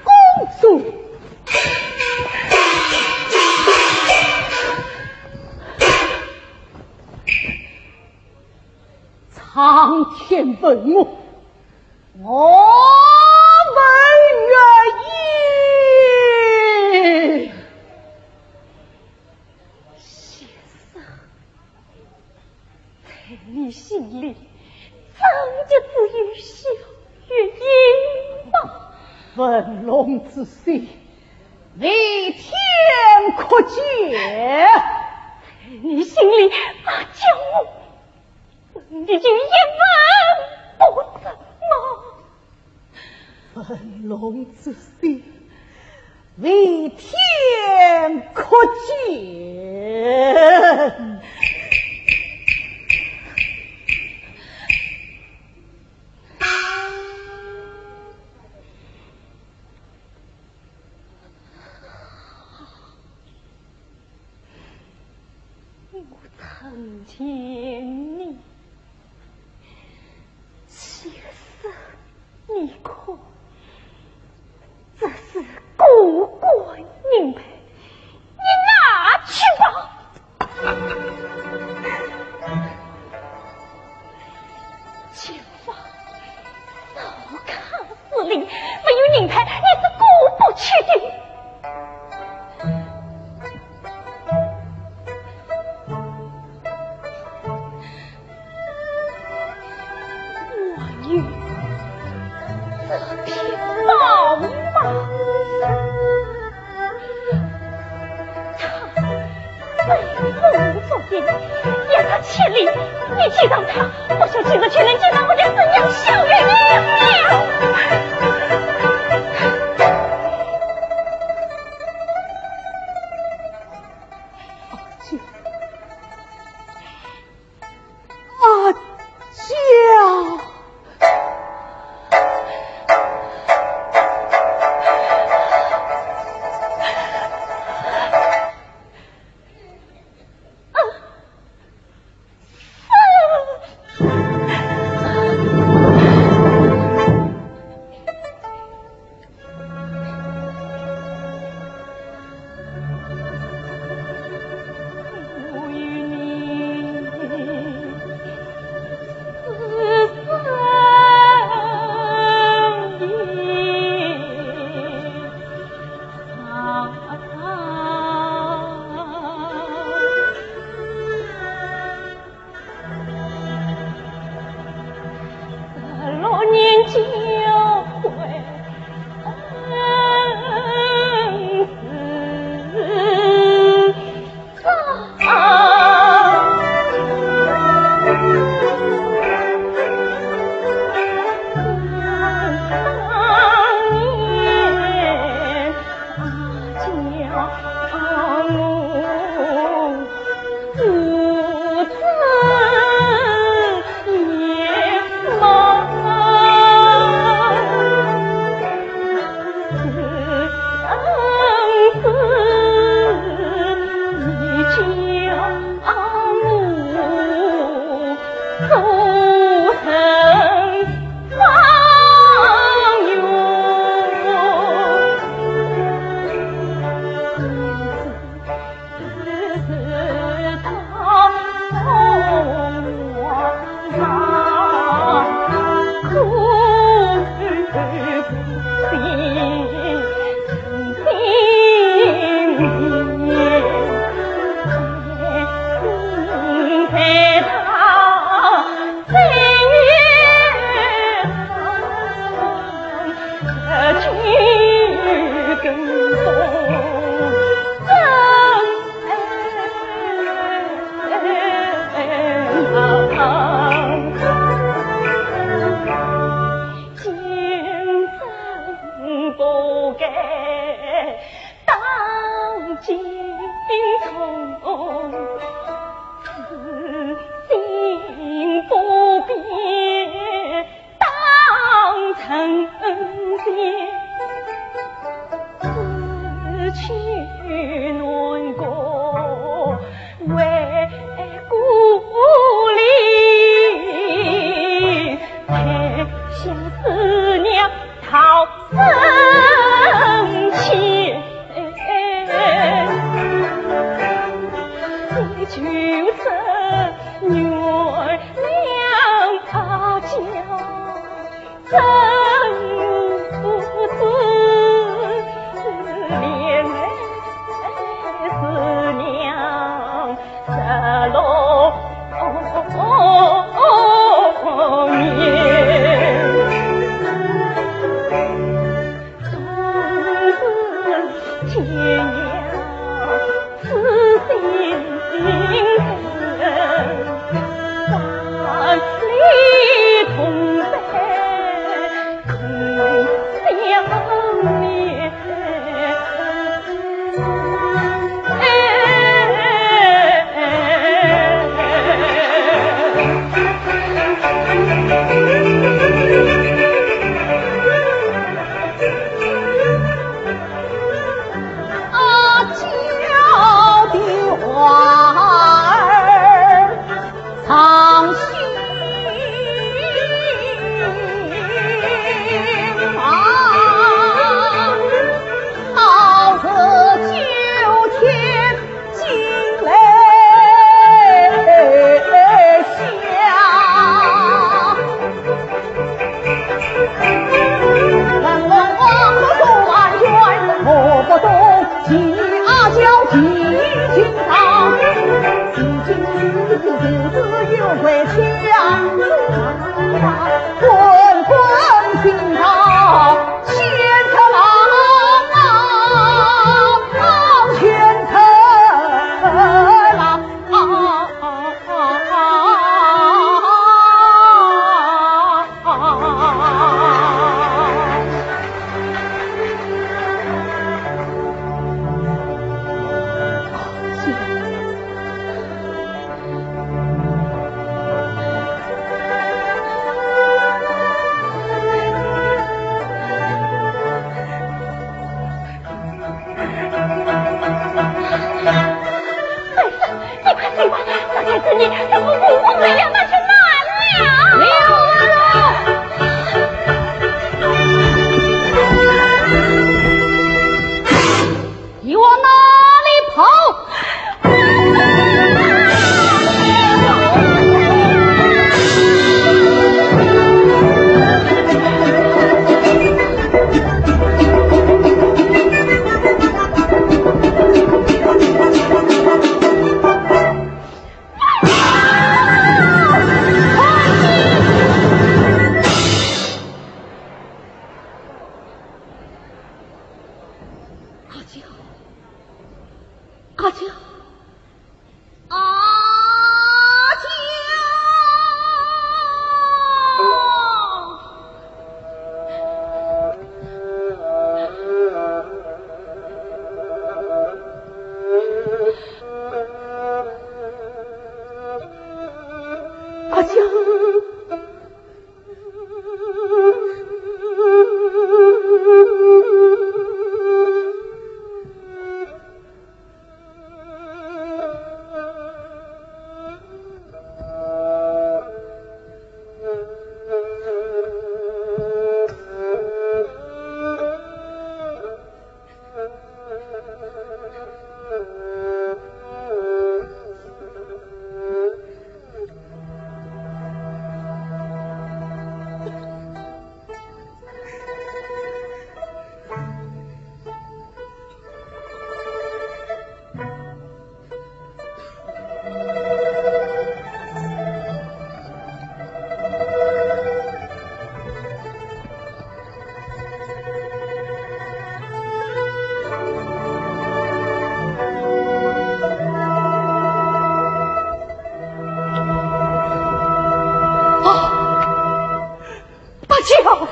公主，苍天问我，我问你。先生， 在你心里，张杰只有小月英吧？文龙之心，为天可解。在你心里，阿娇，你就一文不值吗？ 文龙之心，为天可解。 我参见你，其实你看，这是过关银牌，你拿去吧。请 照看事理，没有银牌，你是过不去的。有遮天宝吗？他在梦中，也在千里，你见到他，不晓今日却能见到我的怎样小月娘了。阿娇。阿娇。娇，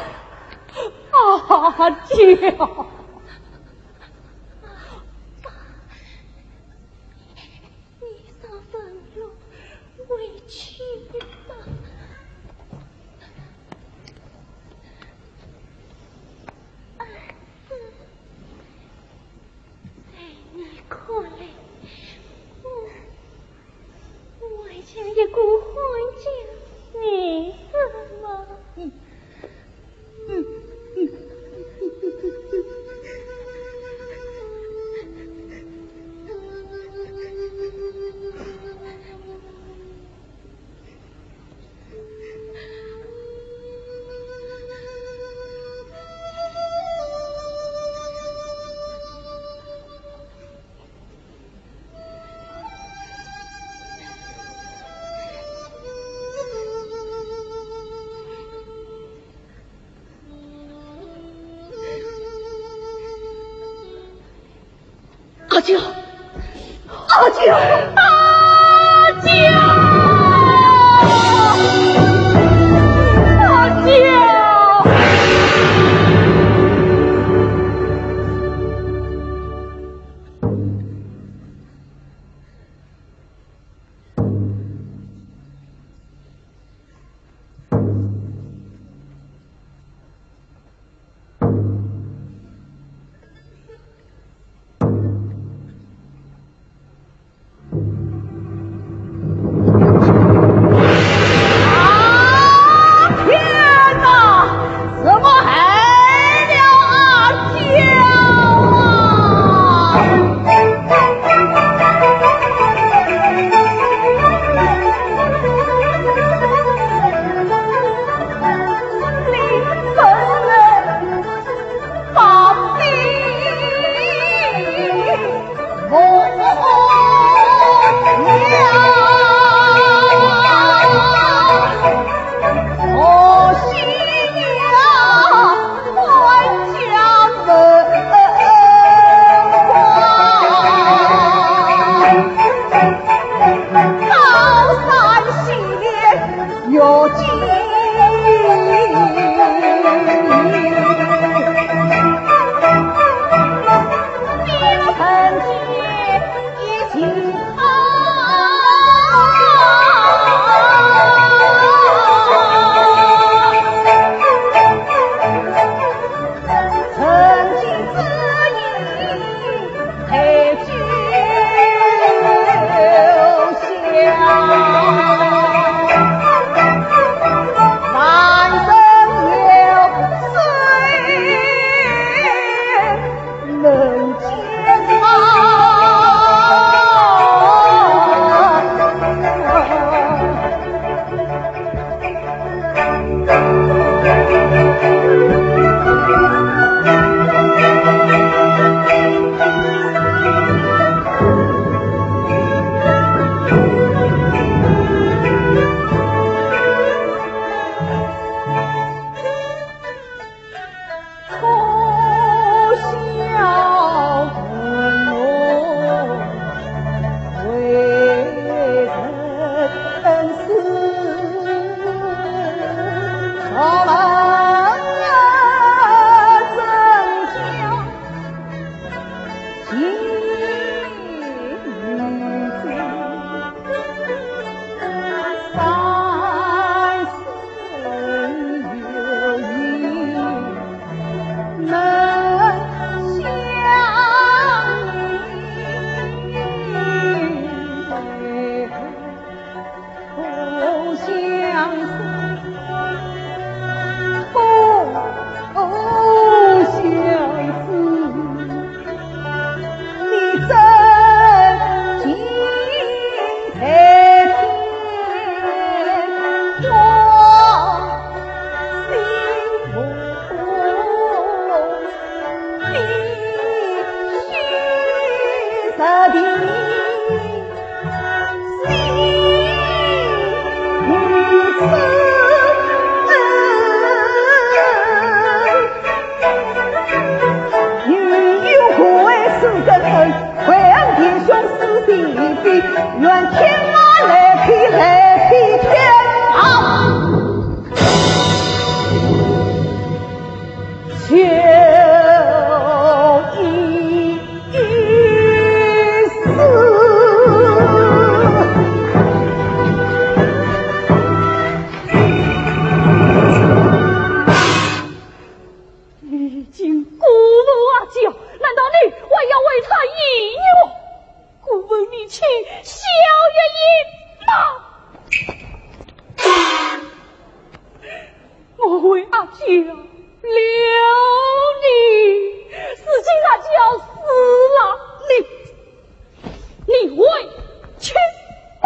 阿娇。你上山路回去吧。儿子，在你看来，我，我像一个汉奸，你怎么？ 阿娇，阿娇，阿娇，阿娇。就一死。如今姑父阿娇，难道你还要为他颐养？姑父你去，小月也罢。 我为阿娇留你，如今阿娇死了，你，你回去吧。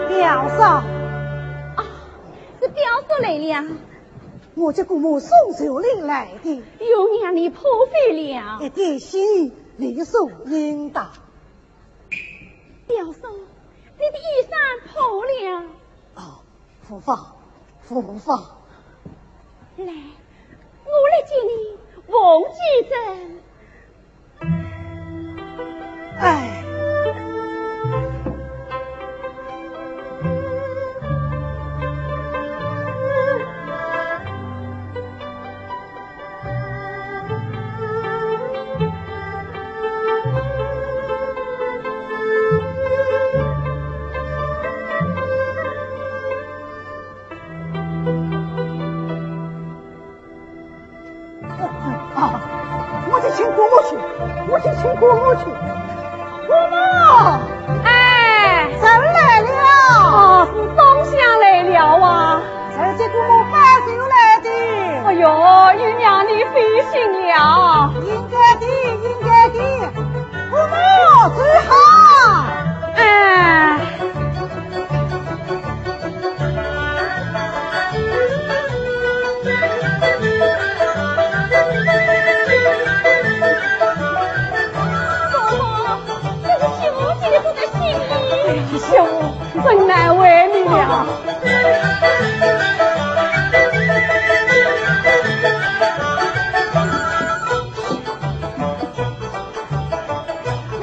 表嫂。啊，是表嫂来了。我家姑母送寿礼来的。又让你破费了。一点心意，理所应当。表嫂，你的衣衫破了。哦，无妨，无妨。来，我来给你缝几针。我去，我去请姑母去。姑母，哎，人来了。哦，是芳香来了啊。 快接姑母拜酒来的。哎呦，姨娘你费心了。应该的，应该的。姑母走好。哎。姑母，这个信我寄得不得信呢？哎呦， 真难为你了。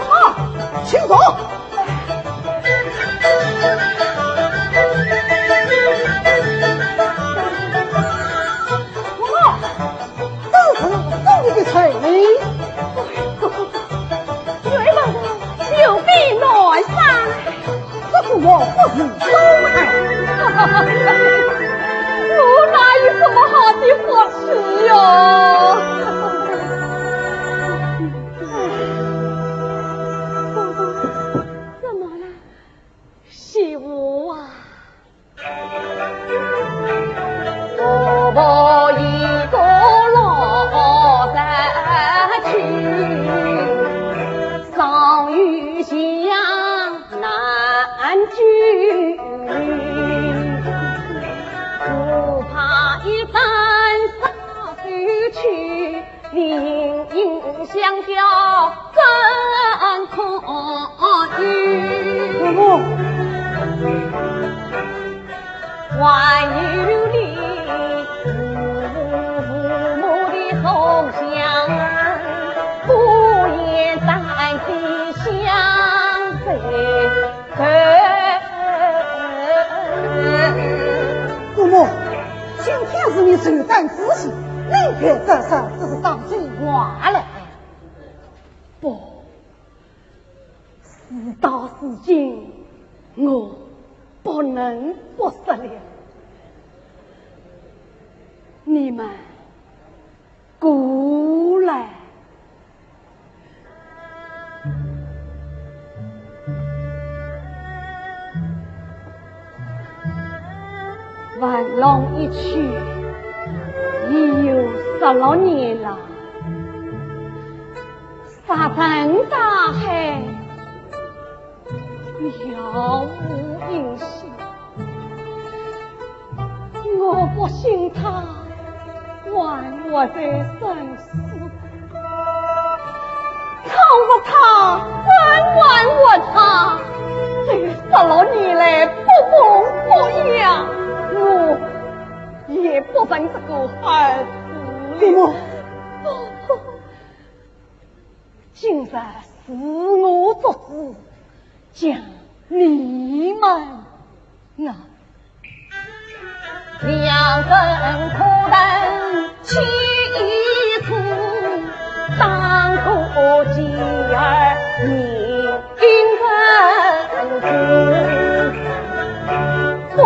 啊，请坐。啊， 这是你的罪。哎呦，冤枉我，有病乱伤。这个我不是说的。我哪有这么好的福气哟？哎，怎么了？媳妇啊！ 婆婆一个老人去，上有娘难救，只怕一旦撒手去， 林荫香飘更可语。婆婆。还有你父母的同乡，不言咱的相随。 姑母，今天是你寿诞之喜，你别这时只是当真话来。不，事到如今，我不能不说了。你们 过来。文龙一去，已有十六年了。 沙尘大海，杳无音信。我不信他还活在人世，倘若他还活着，这十六年来不痛不痒，我也不问这个儿子了。姑母。 今日是我做主，将你们啊。两根苦藤起一次，当个继儿命根子。 终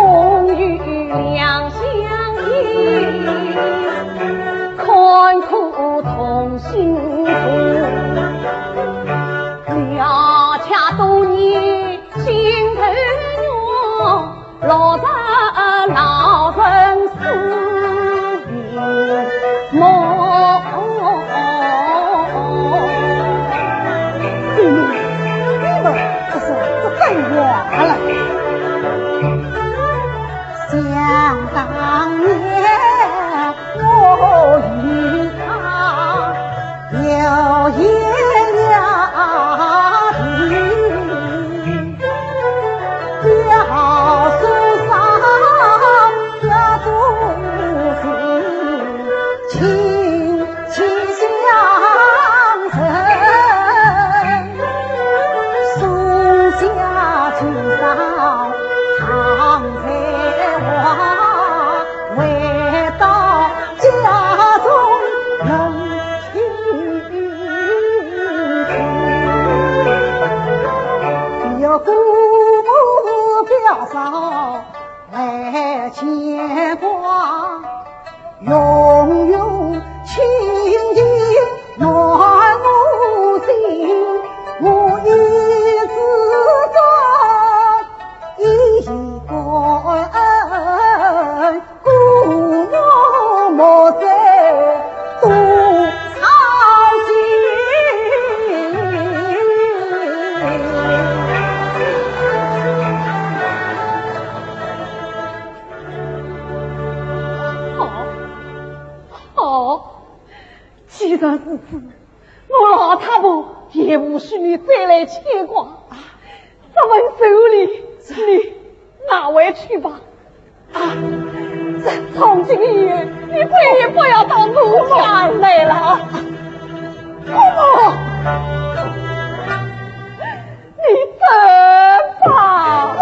于两相依，看苦同心情。了却多年心头痛，落得老人思里梦。我老太婆也无需你再来牵挂。啊，这份寿礼，你拿回去吧。啊，这从今以后，你再也不要到奴家来了。啊，不，你走吧。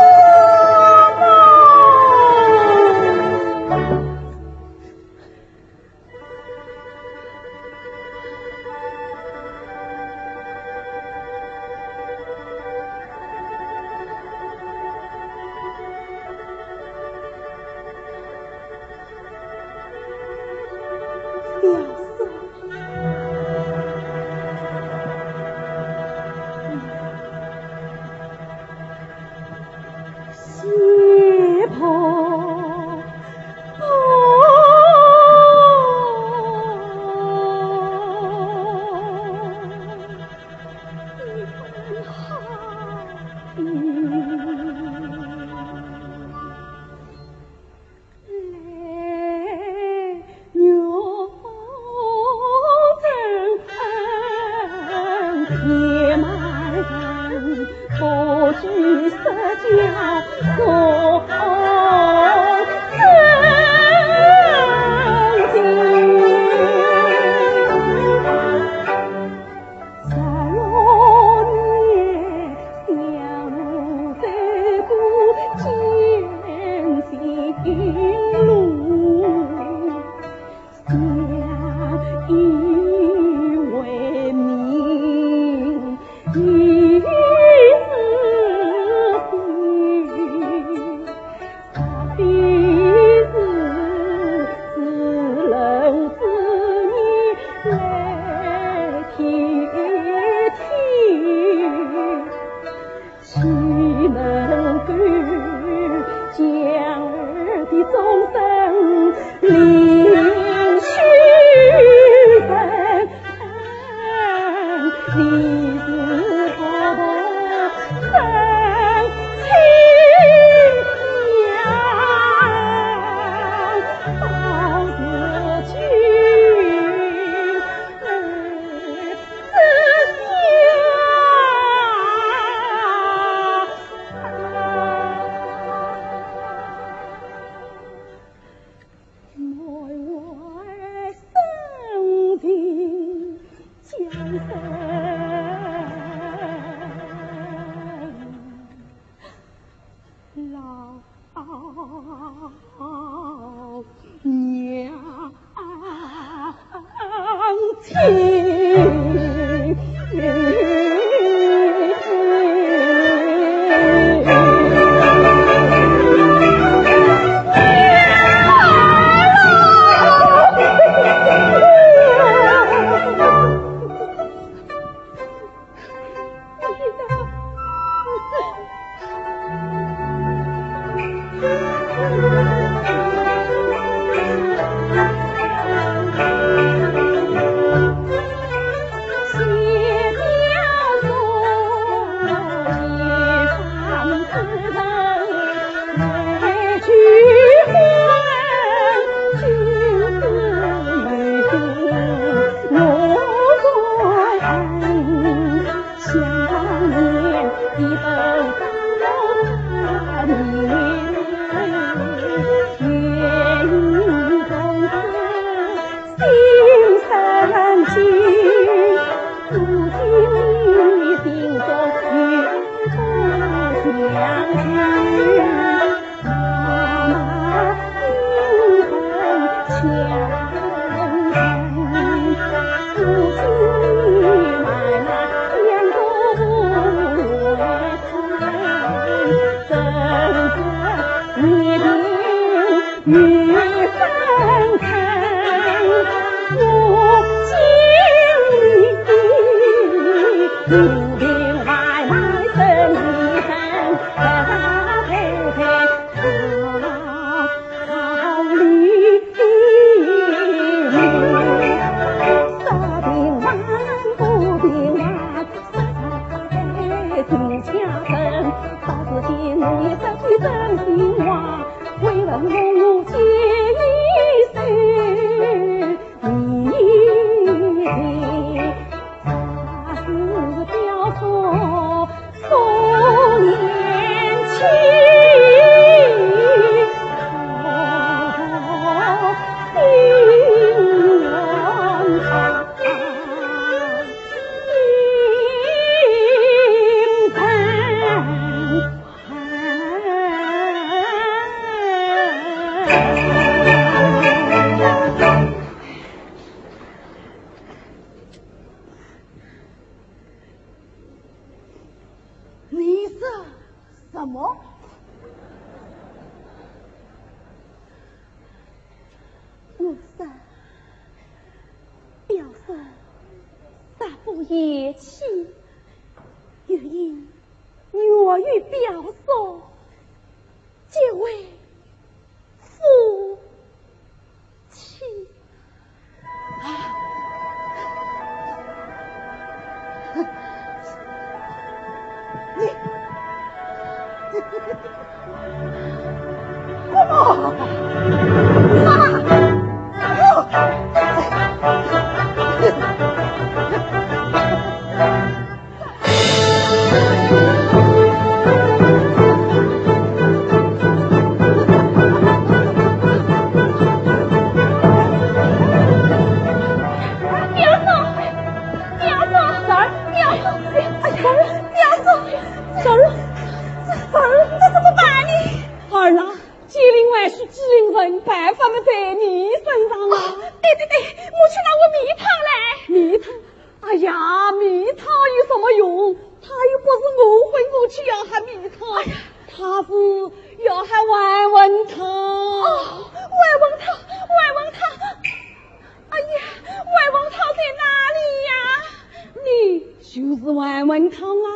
你说什么？我说，表叔杀父娶妻，原因我与表叔结为夫妻。啊！你，你，姑母！啊！表叔，表叔，表叔，哎呀，表叔，表叔，这怎么办呢？儿啊，解铃还须系铃人，办法嘛在你身上啊。哦，对对对，我去拿我蜜汤来。蜜汤？哎呀，蜜汤有什么用？他又不是我昏过去要喝蜜汤，哎呀，他是要喝还魂汤。哦，还魂汤，还魂汤。哎呀，还魂汤在哪里呀？你就是还魂汤啊。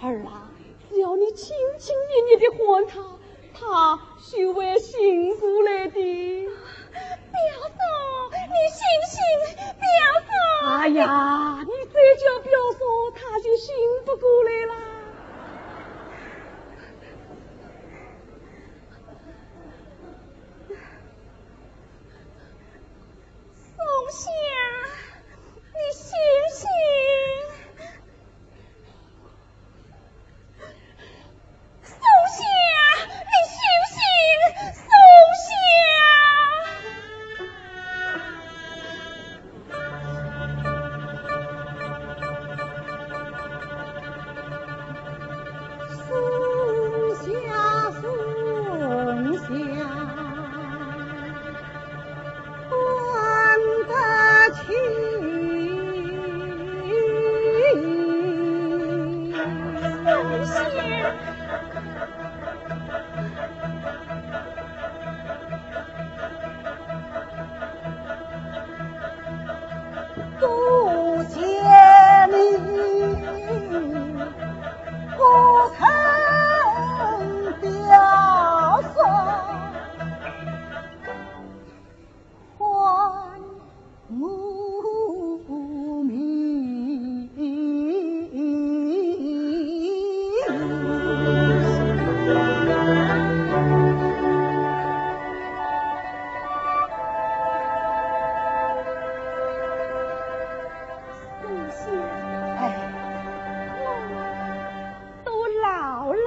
儿啊，只要你轻轻一捏的还他，他就会醒过来的。表叔，你醒醒，表叔！哎呀，你再叫表叔，他就醒不过来了。松香，你醒醒！ 松香，你醒醒，松香！松香，松香，还得起。多谢你，不曾表示。 还我命。哎，我都老了。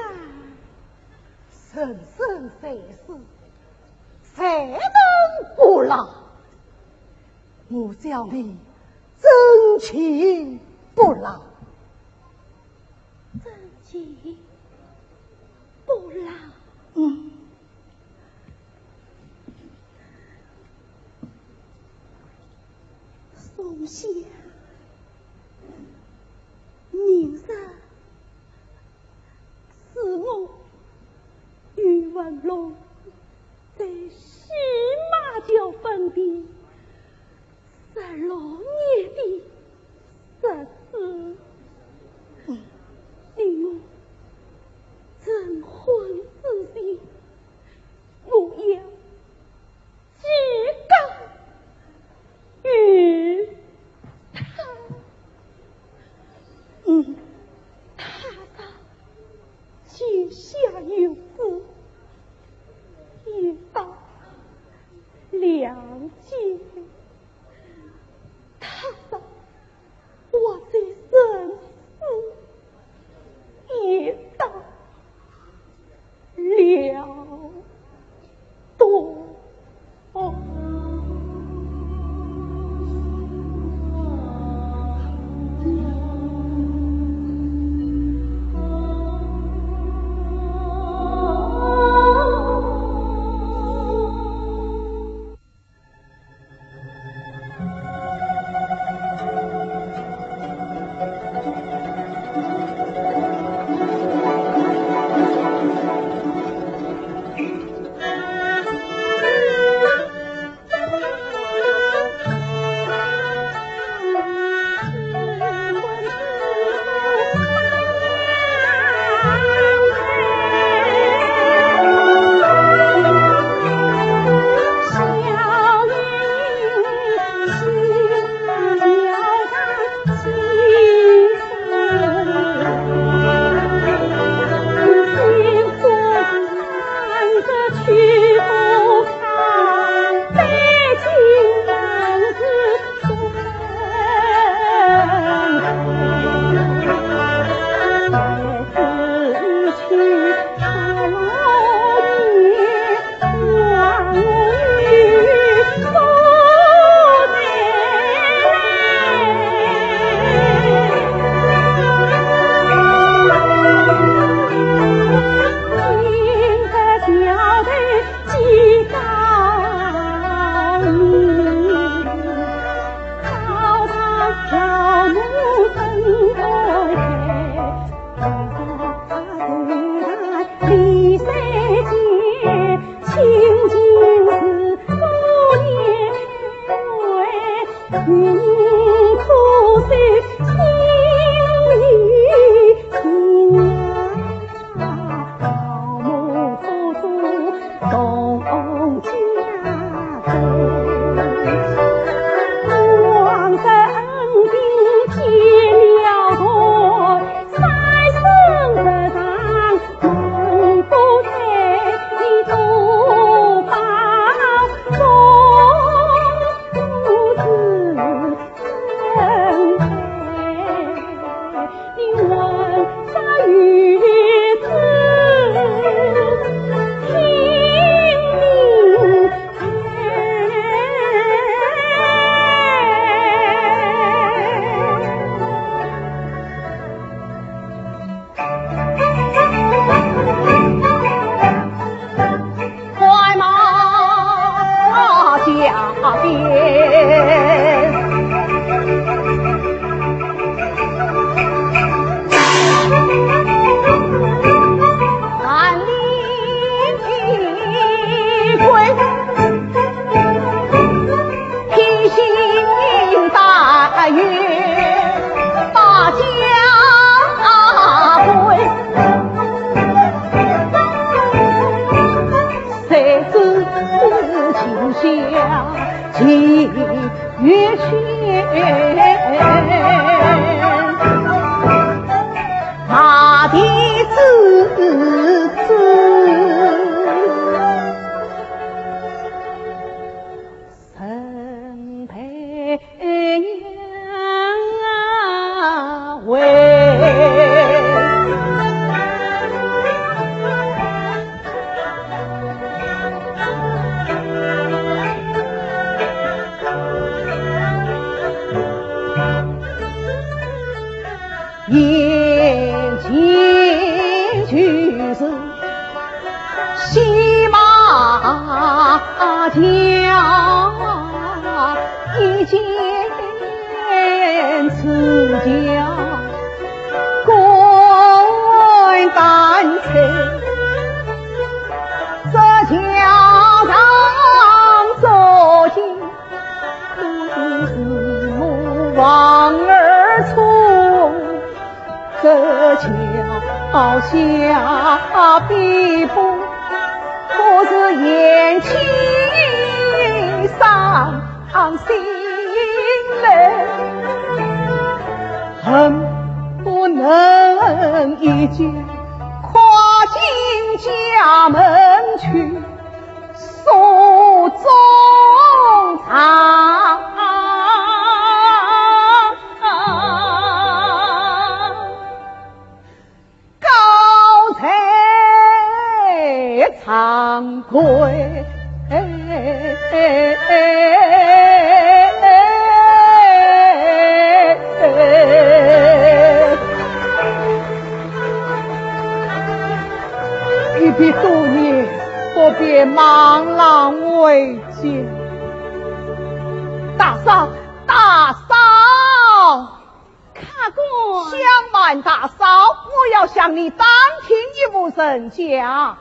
人生在世， 谁能不老？我叫你争气不老。争气不老？嗯。松香，明日 是我与文龙在西马桥坟地十六年的日子。你我成婚之时，我要 几个与他，嗯，踏上九霄云谷，眼前就是西马桥，一见此桥观丹青，这桥上坐着 都是我望儿出，这桥下碧波，可是眼睛伤心嘞，恨不能一脚跨进家门去。 诉衷肠。告罪长跪。一别多年，不便邈郎回见。大嫂，大嫂！客官。相瞒大嫂，我要向你打听一户人家。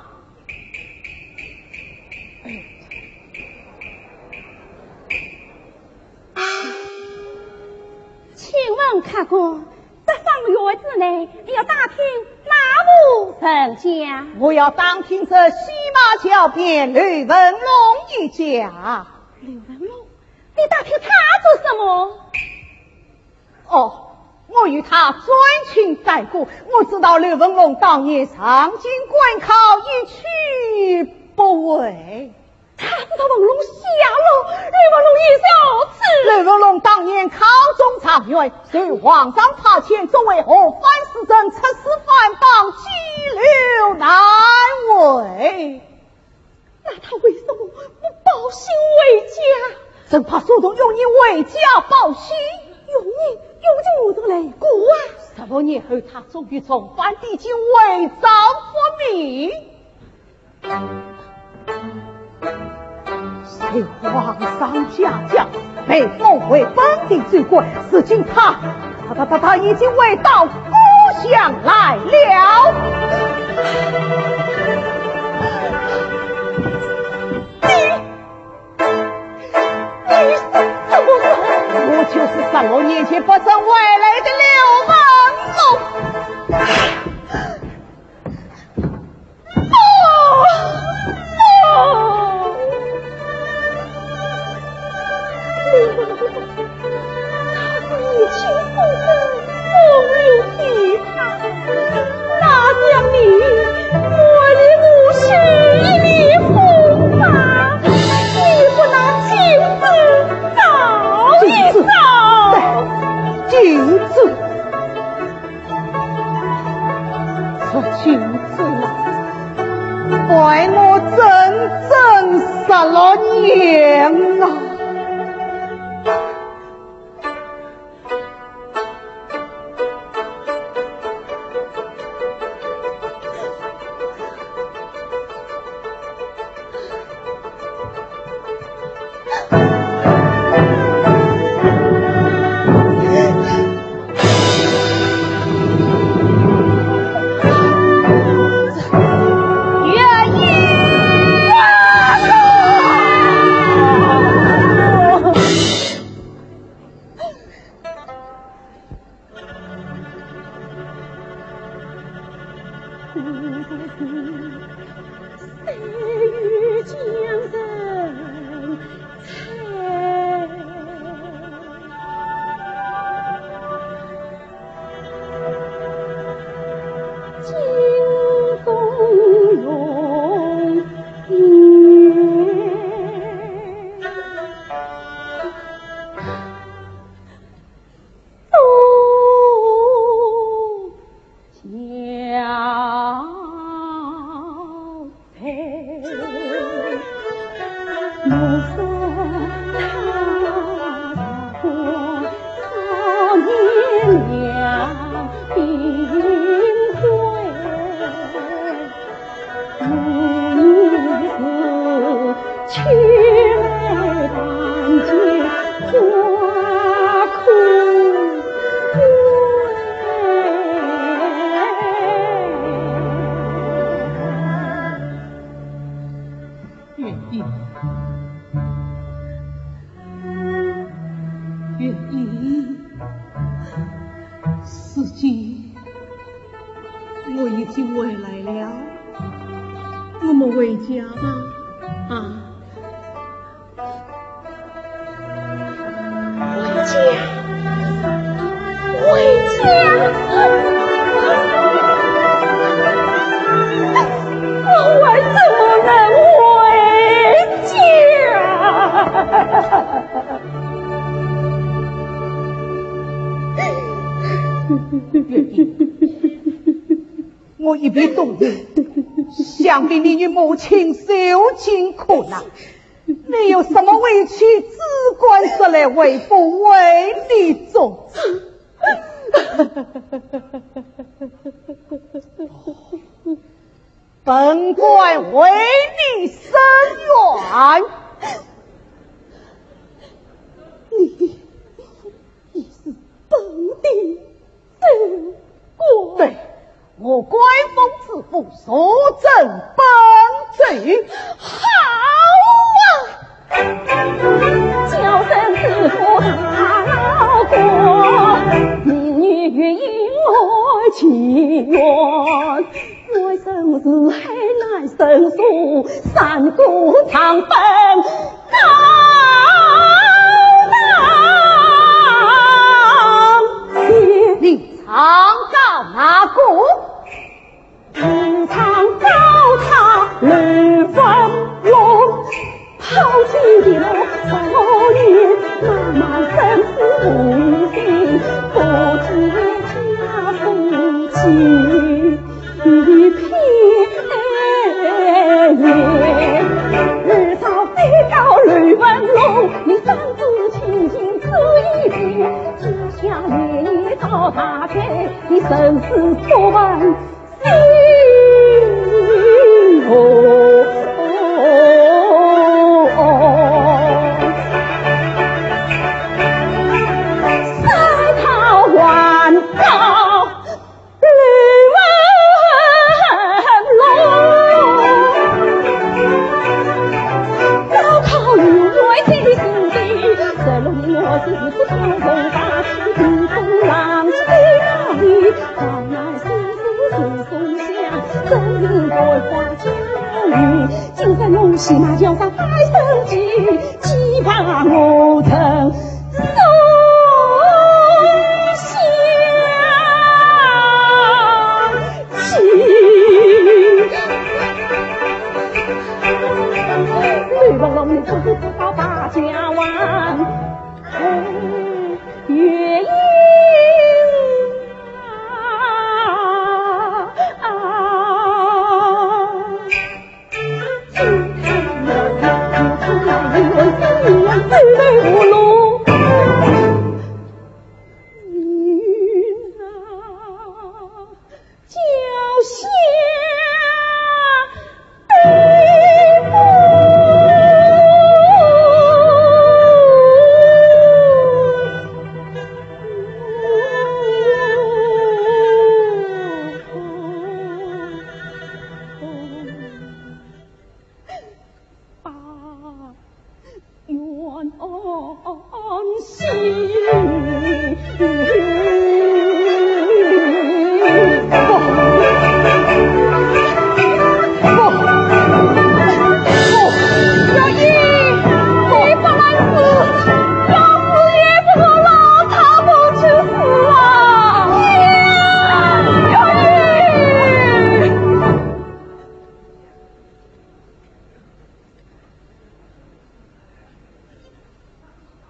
请问客官，这方圆之内，你要打听哪户人家？我要打听这西马桥边刘文龙一家。刘文龙？你打听他做什么？哦，我与他沾亲带故，我知道刘文龙当年上京赶考，一去不回。 他知道文龙下落，刘文龙也在此。刘文龙当年考中状元，受皇上派遣，作为河南侍臣，出使番邦，急流难回。那他为什么不报信回家？正怕苏童用人回家报信。用人，用人我曾来过啊。十六年后，他终于从番地经回朝复命。 受皇上嘉奖，被封为本地州官，如今他，他，他，他，他已经回到故乡来了。你，你是什么人？我就是十六年前不曾回来的刘文龙。 禁止！对，禁止！ 这禁制啊，害我整整十六年啊！四姐，我已经回来了，我们回家吧。啊，回家，回家，我为什么能回家？ 我一边动怒，想必你与母亲受尽苦难，你有什么委屈，只管说来，为父为你做主。本官为你伸冤。你也是本地 对，我官封知府，坐镇本州。好啊！叫声知府大老倌，你与我情愿，我生死海难伸缩，山谷长奔 高堂你唱到哪个？唱高堂刘文龙，抛弃的我少年，漫漫生死无心，不知家父亲。 一片云。二嫂非到刘文龙，你当知亲情最甜。家下连夜到大街，你生死不问心哦。三套还告 刘文龙，高考有为在心底，十六年我是不想从大起，顶风浪起的道理，当然心事如松香，真是不法家女。今生我喜马叫他百生记，既把我成 松香去。刘文龙，你不知不道把家亡，哎，月影啊。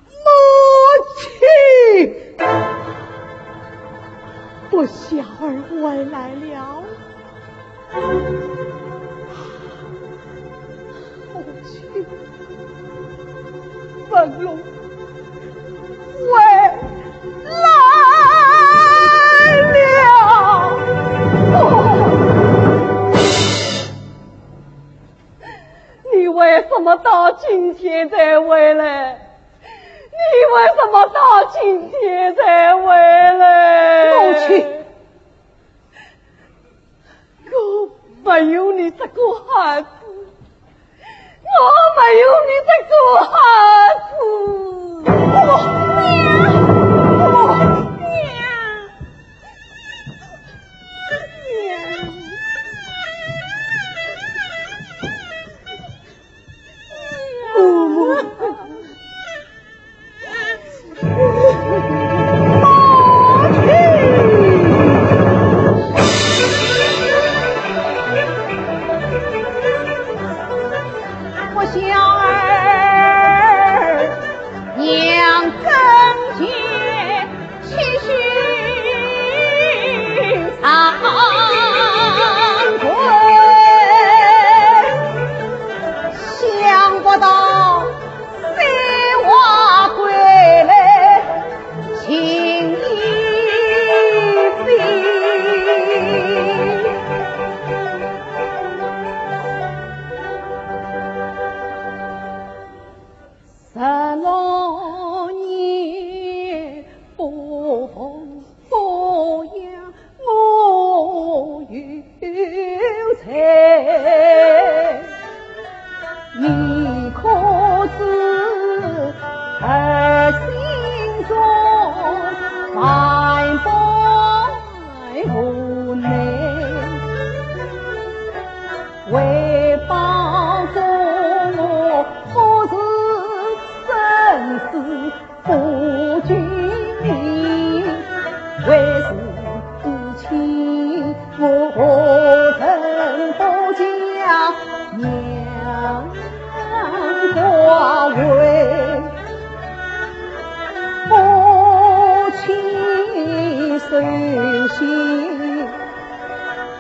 母亲，不孝儿回来了。母亲，文龙回来了。哦。 你为什么到今天才回来？你为什么到今天才回来？母亲，我没有你这个孩子，我没有你这个孩子。不，娘，不，娘。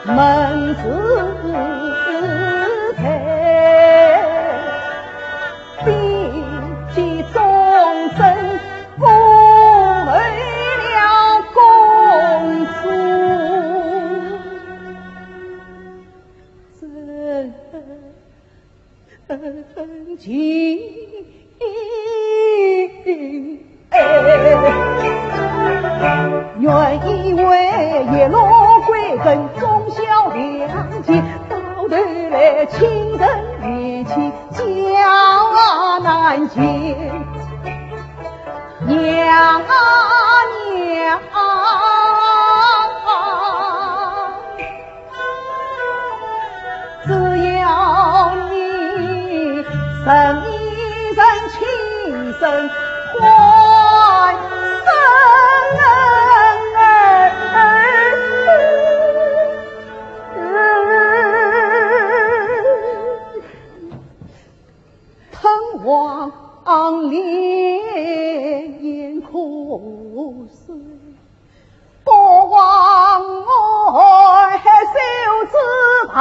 门之内，比及众生，我为了公主。 情。愿意为叶落归根，忠孝良情，到头来亲人义气，江南情。娘啊娘啊！ 只要你成一人亲生，换生儿。吞王连眼口水。 国王，我还袖子盘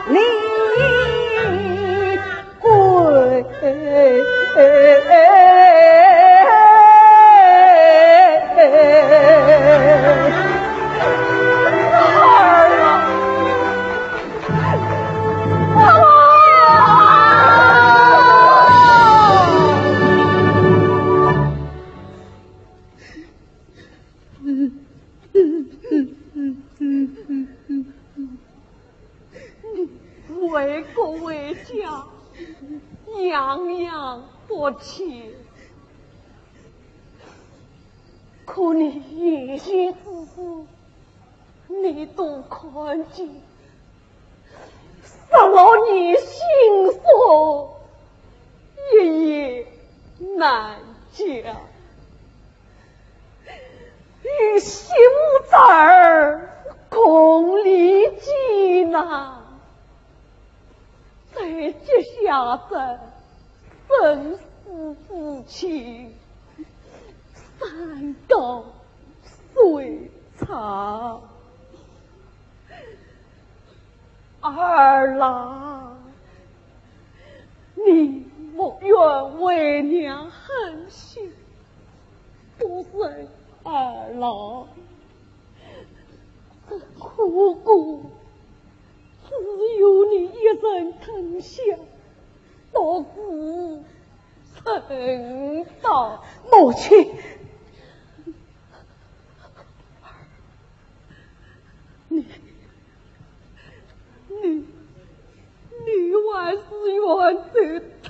里跪。为国为家，样样不缺。可你言行之事，你都看见，失落你心所，一言难尽。 与媳妇侄儿共历艰难，在结下这生死之前，山高水长。 儿啊，你不愿为娘狠心，不忍儿郎，这苦果只有你一人吞下，独自承担。母亲， 你，你，你还是远走他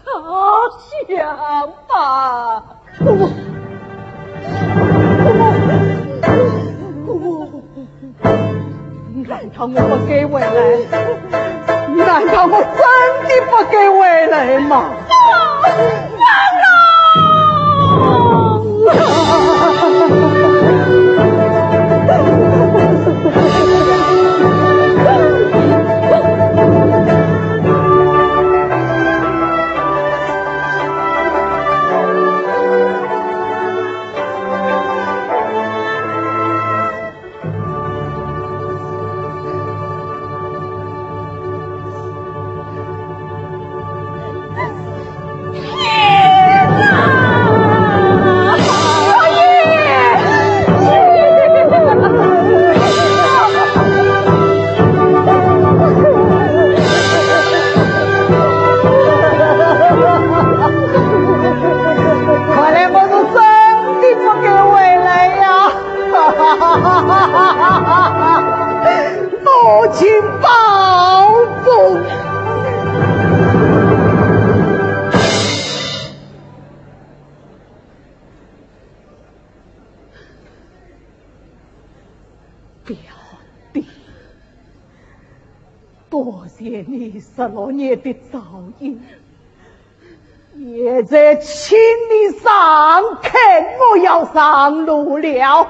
乡吧。我，我，我，难道我不该回来？难道我真的不该回来吗？ 看来我是真的不该回来呀！ 母亲保重。表弟，多谢你十六年的照应。 现在请你上客，我要上路了。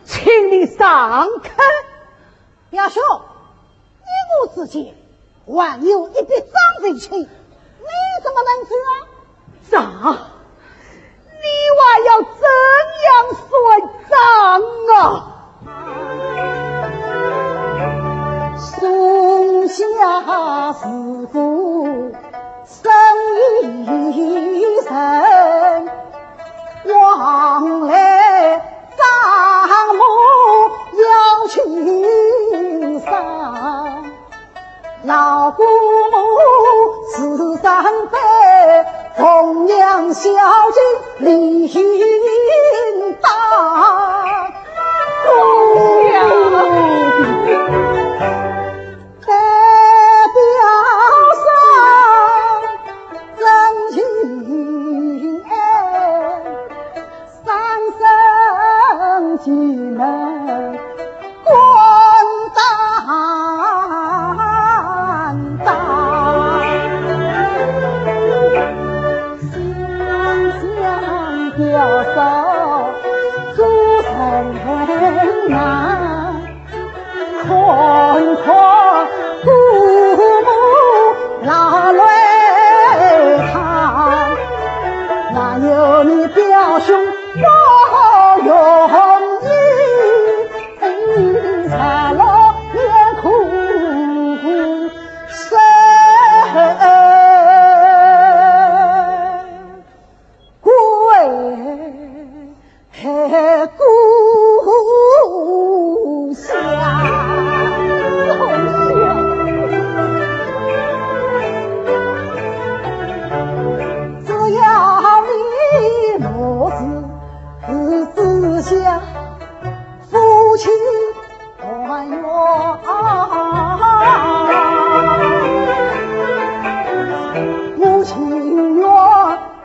请你上客。表兄，你我之间还有一笔账未清，你哎，怎么能这样？啥？你还要怎样算账啊？松下四顾生一人，往来账目要清算。 老姑母是长辈，奉养孝敬理应当。代表上真情爱， 三生寄门关担当。想想表嫂做人难， 看看姑母老泪淌，还有你表兄包容你，才落眼苦水归 故乡。只要你母子是之下，夫妻团圆。我情愿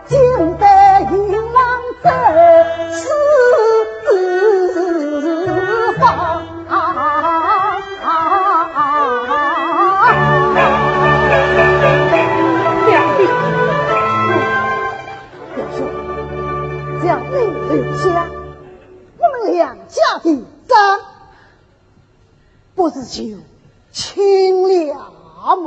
金杯银郎在四方。表弟，表兄，只要你留下，我们两家的账不是就清了么？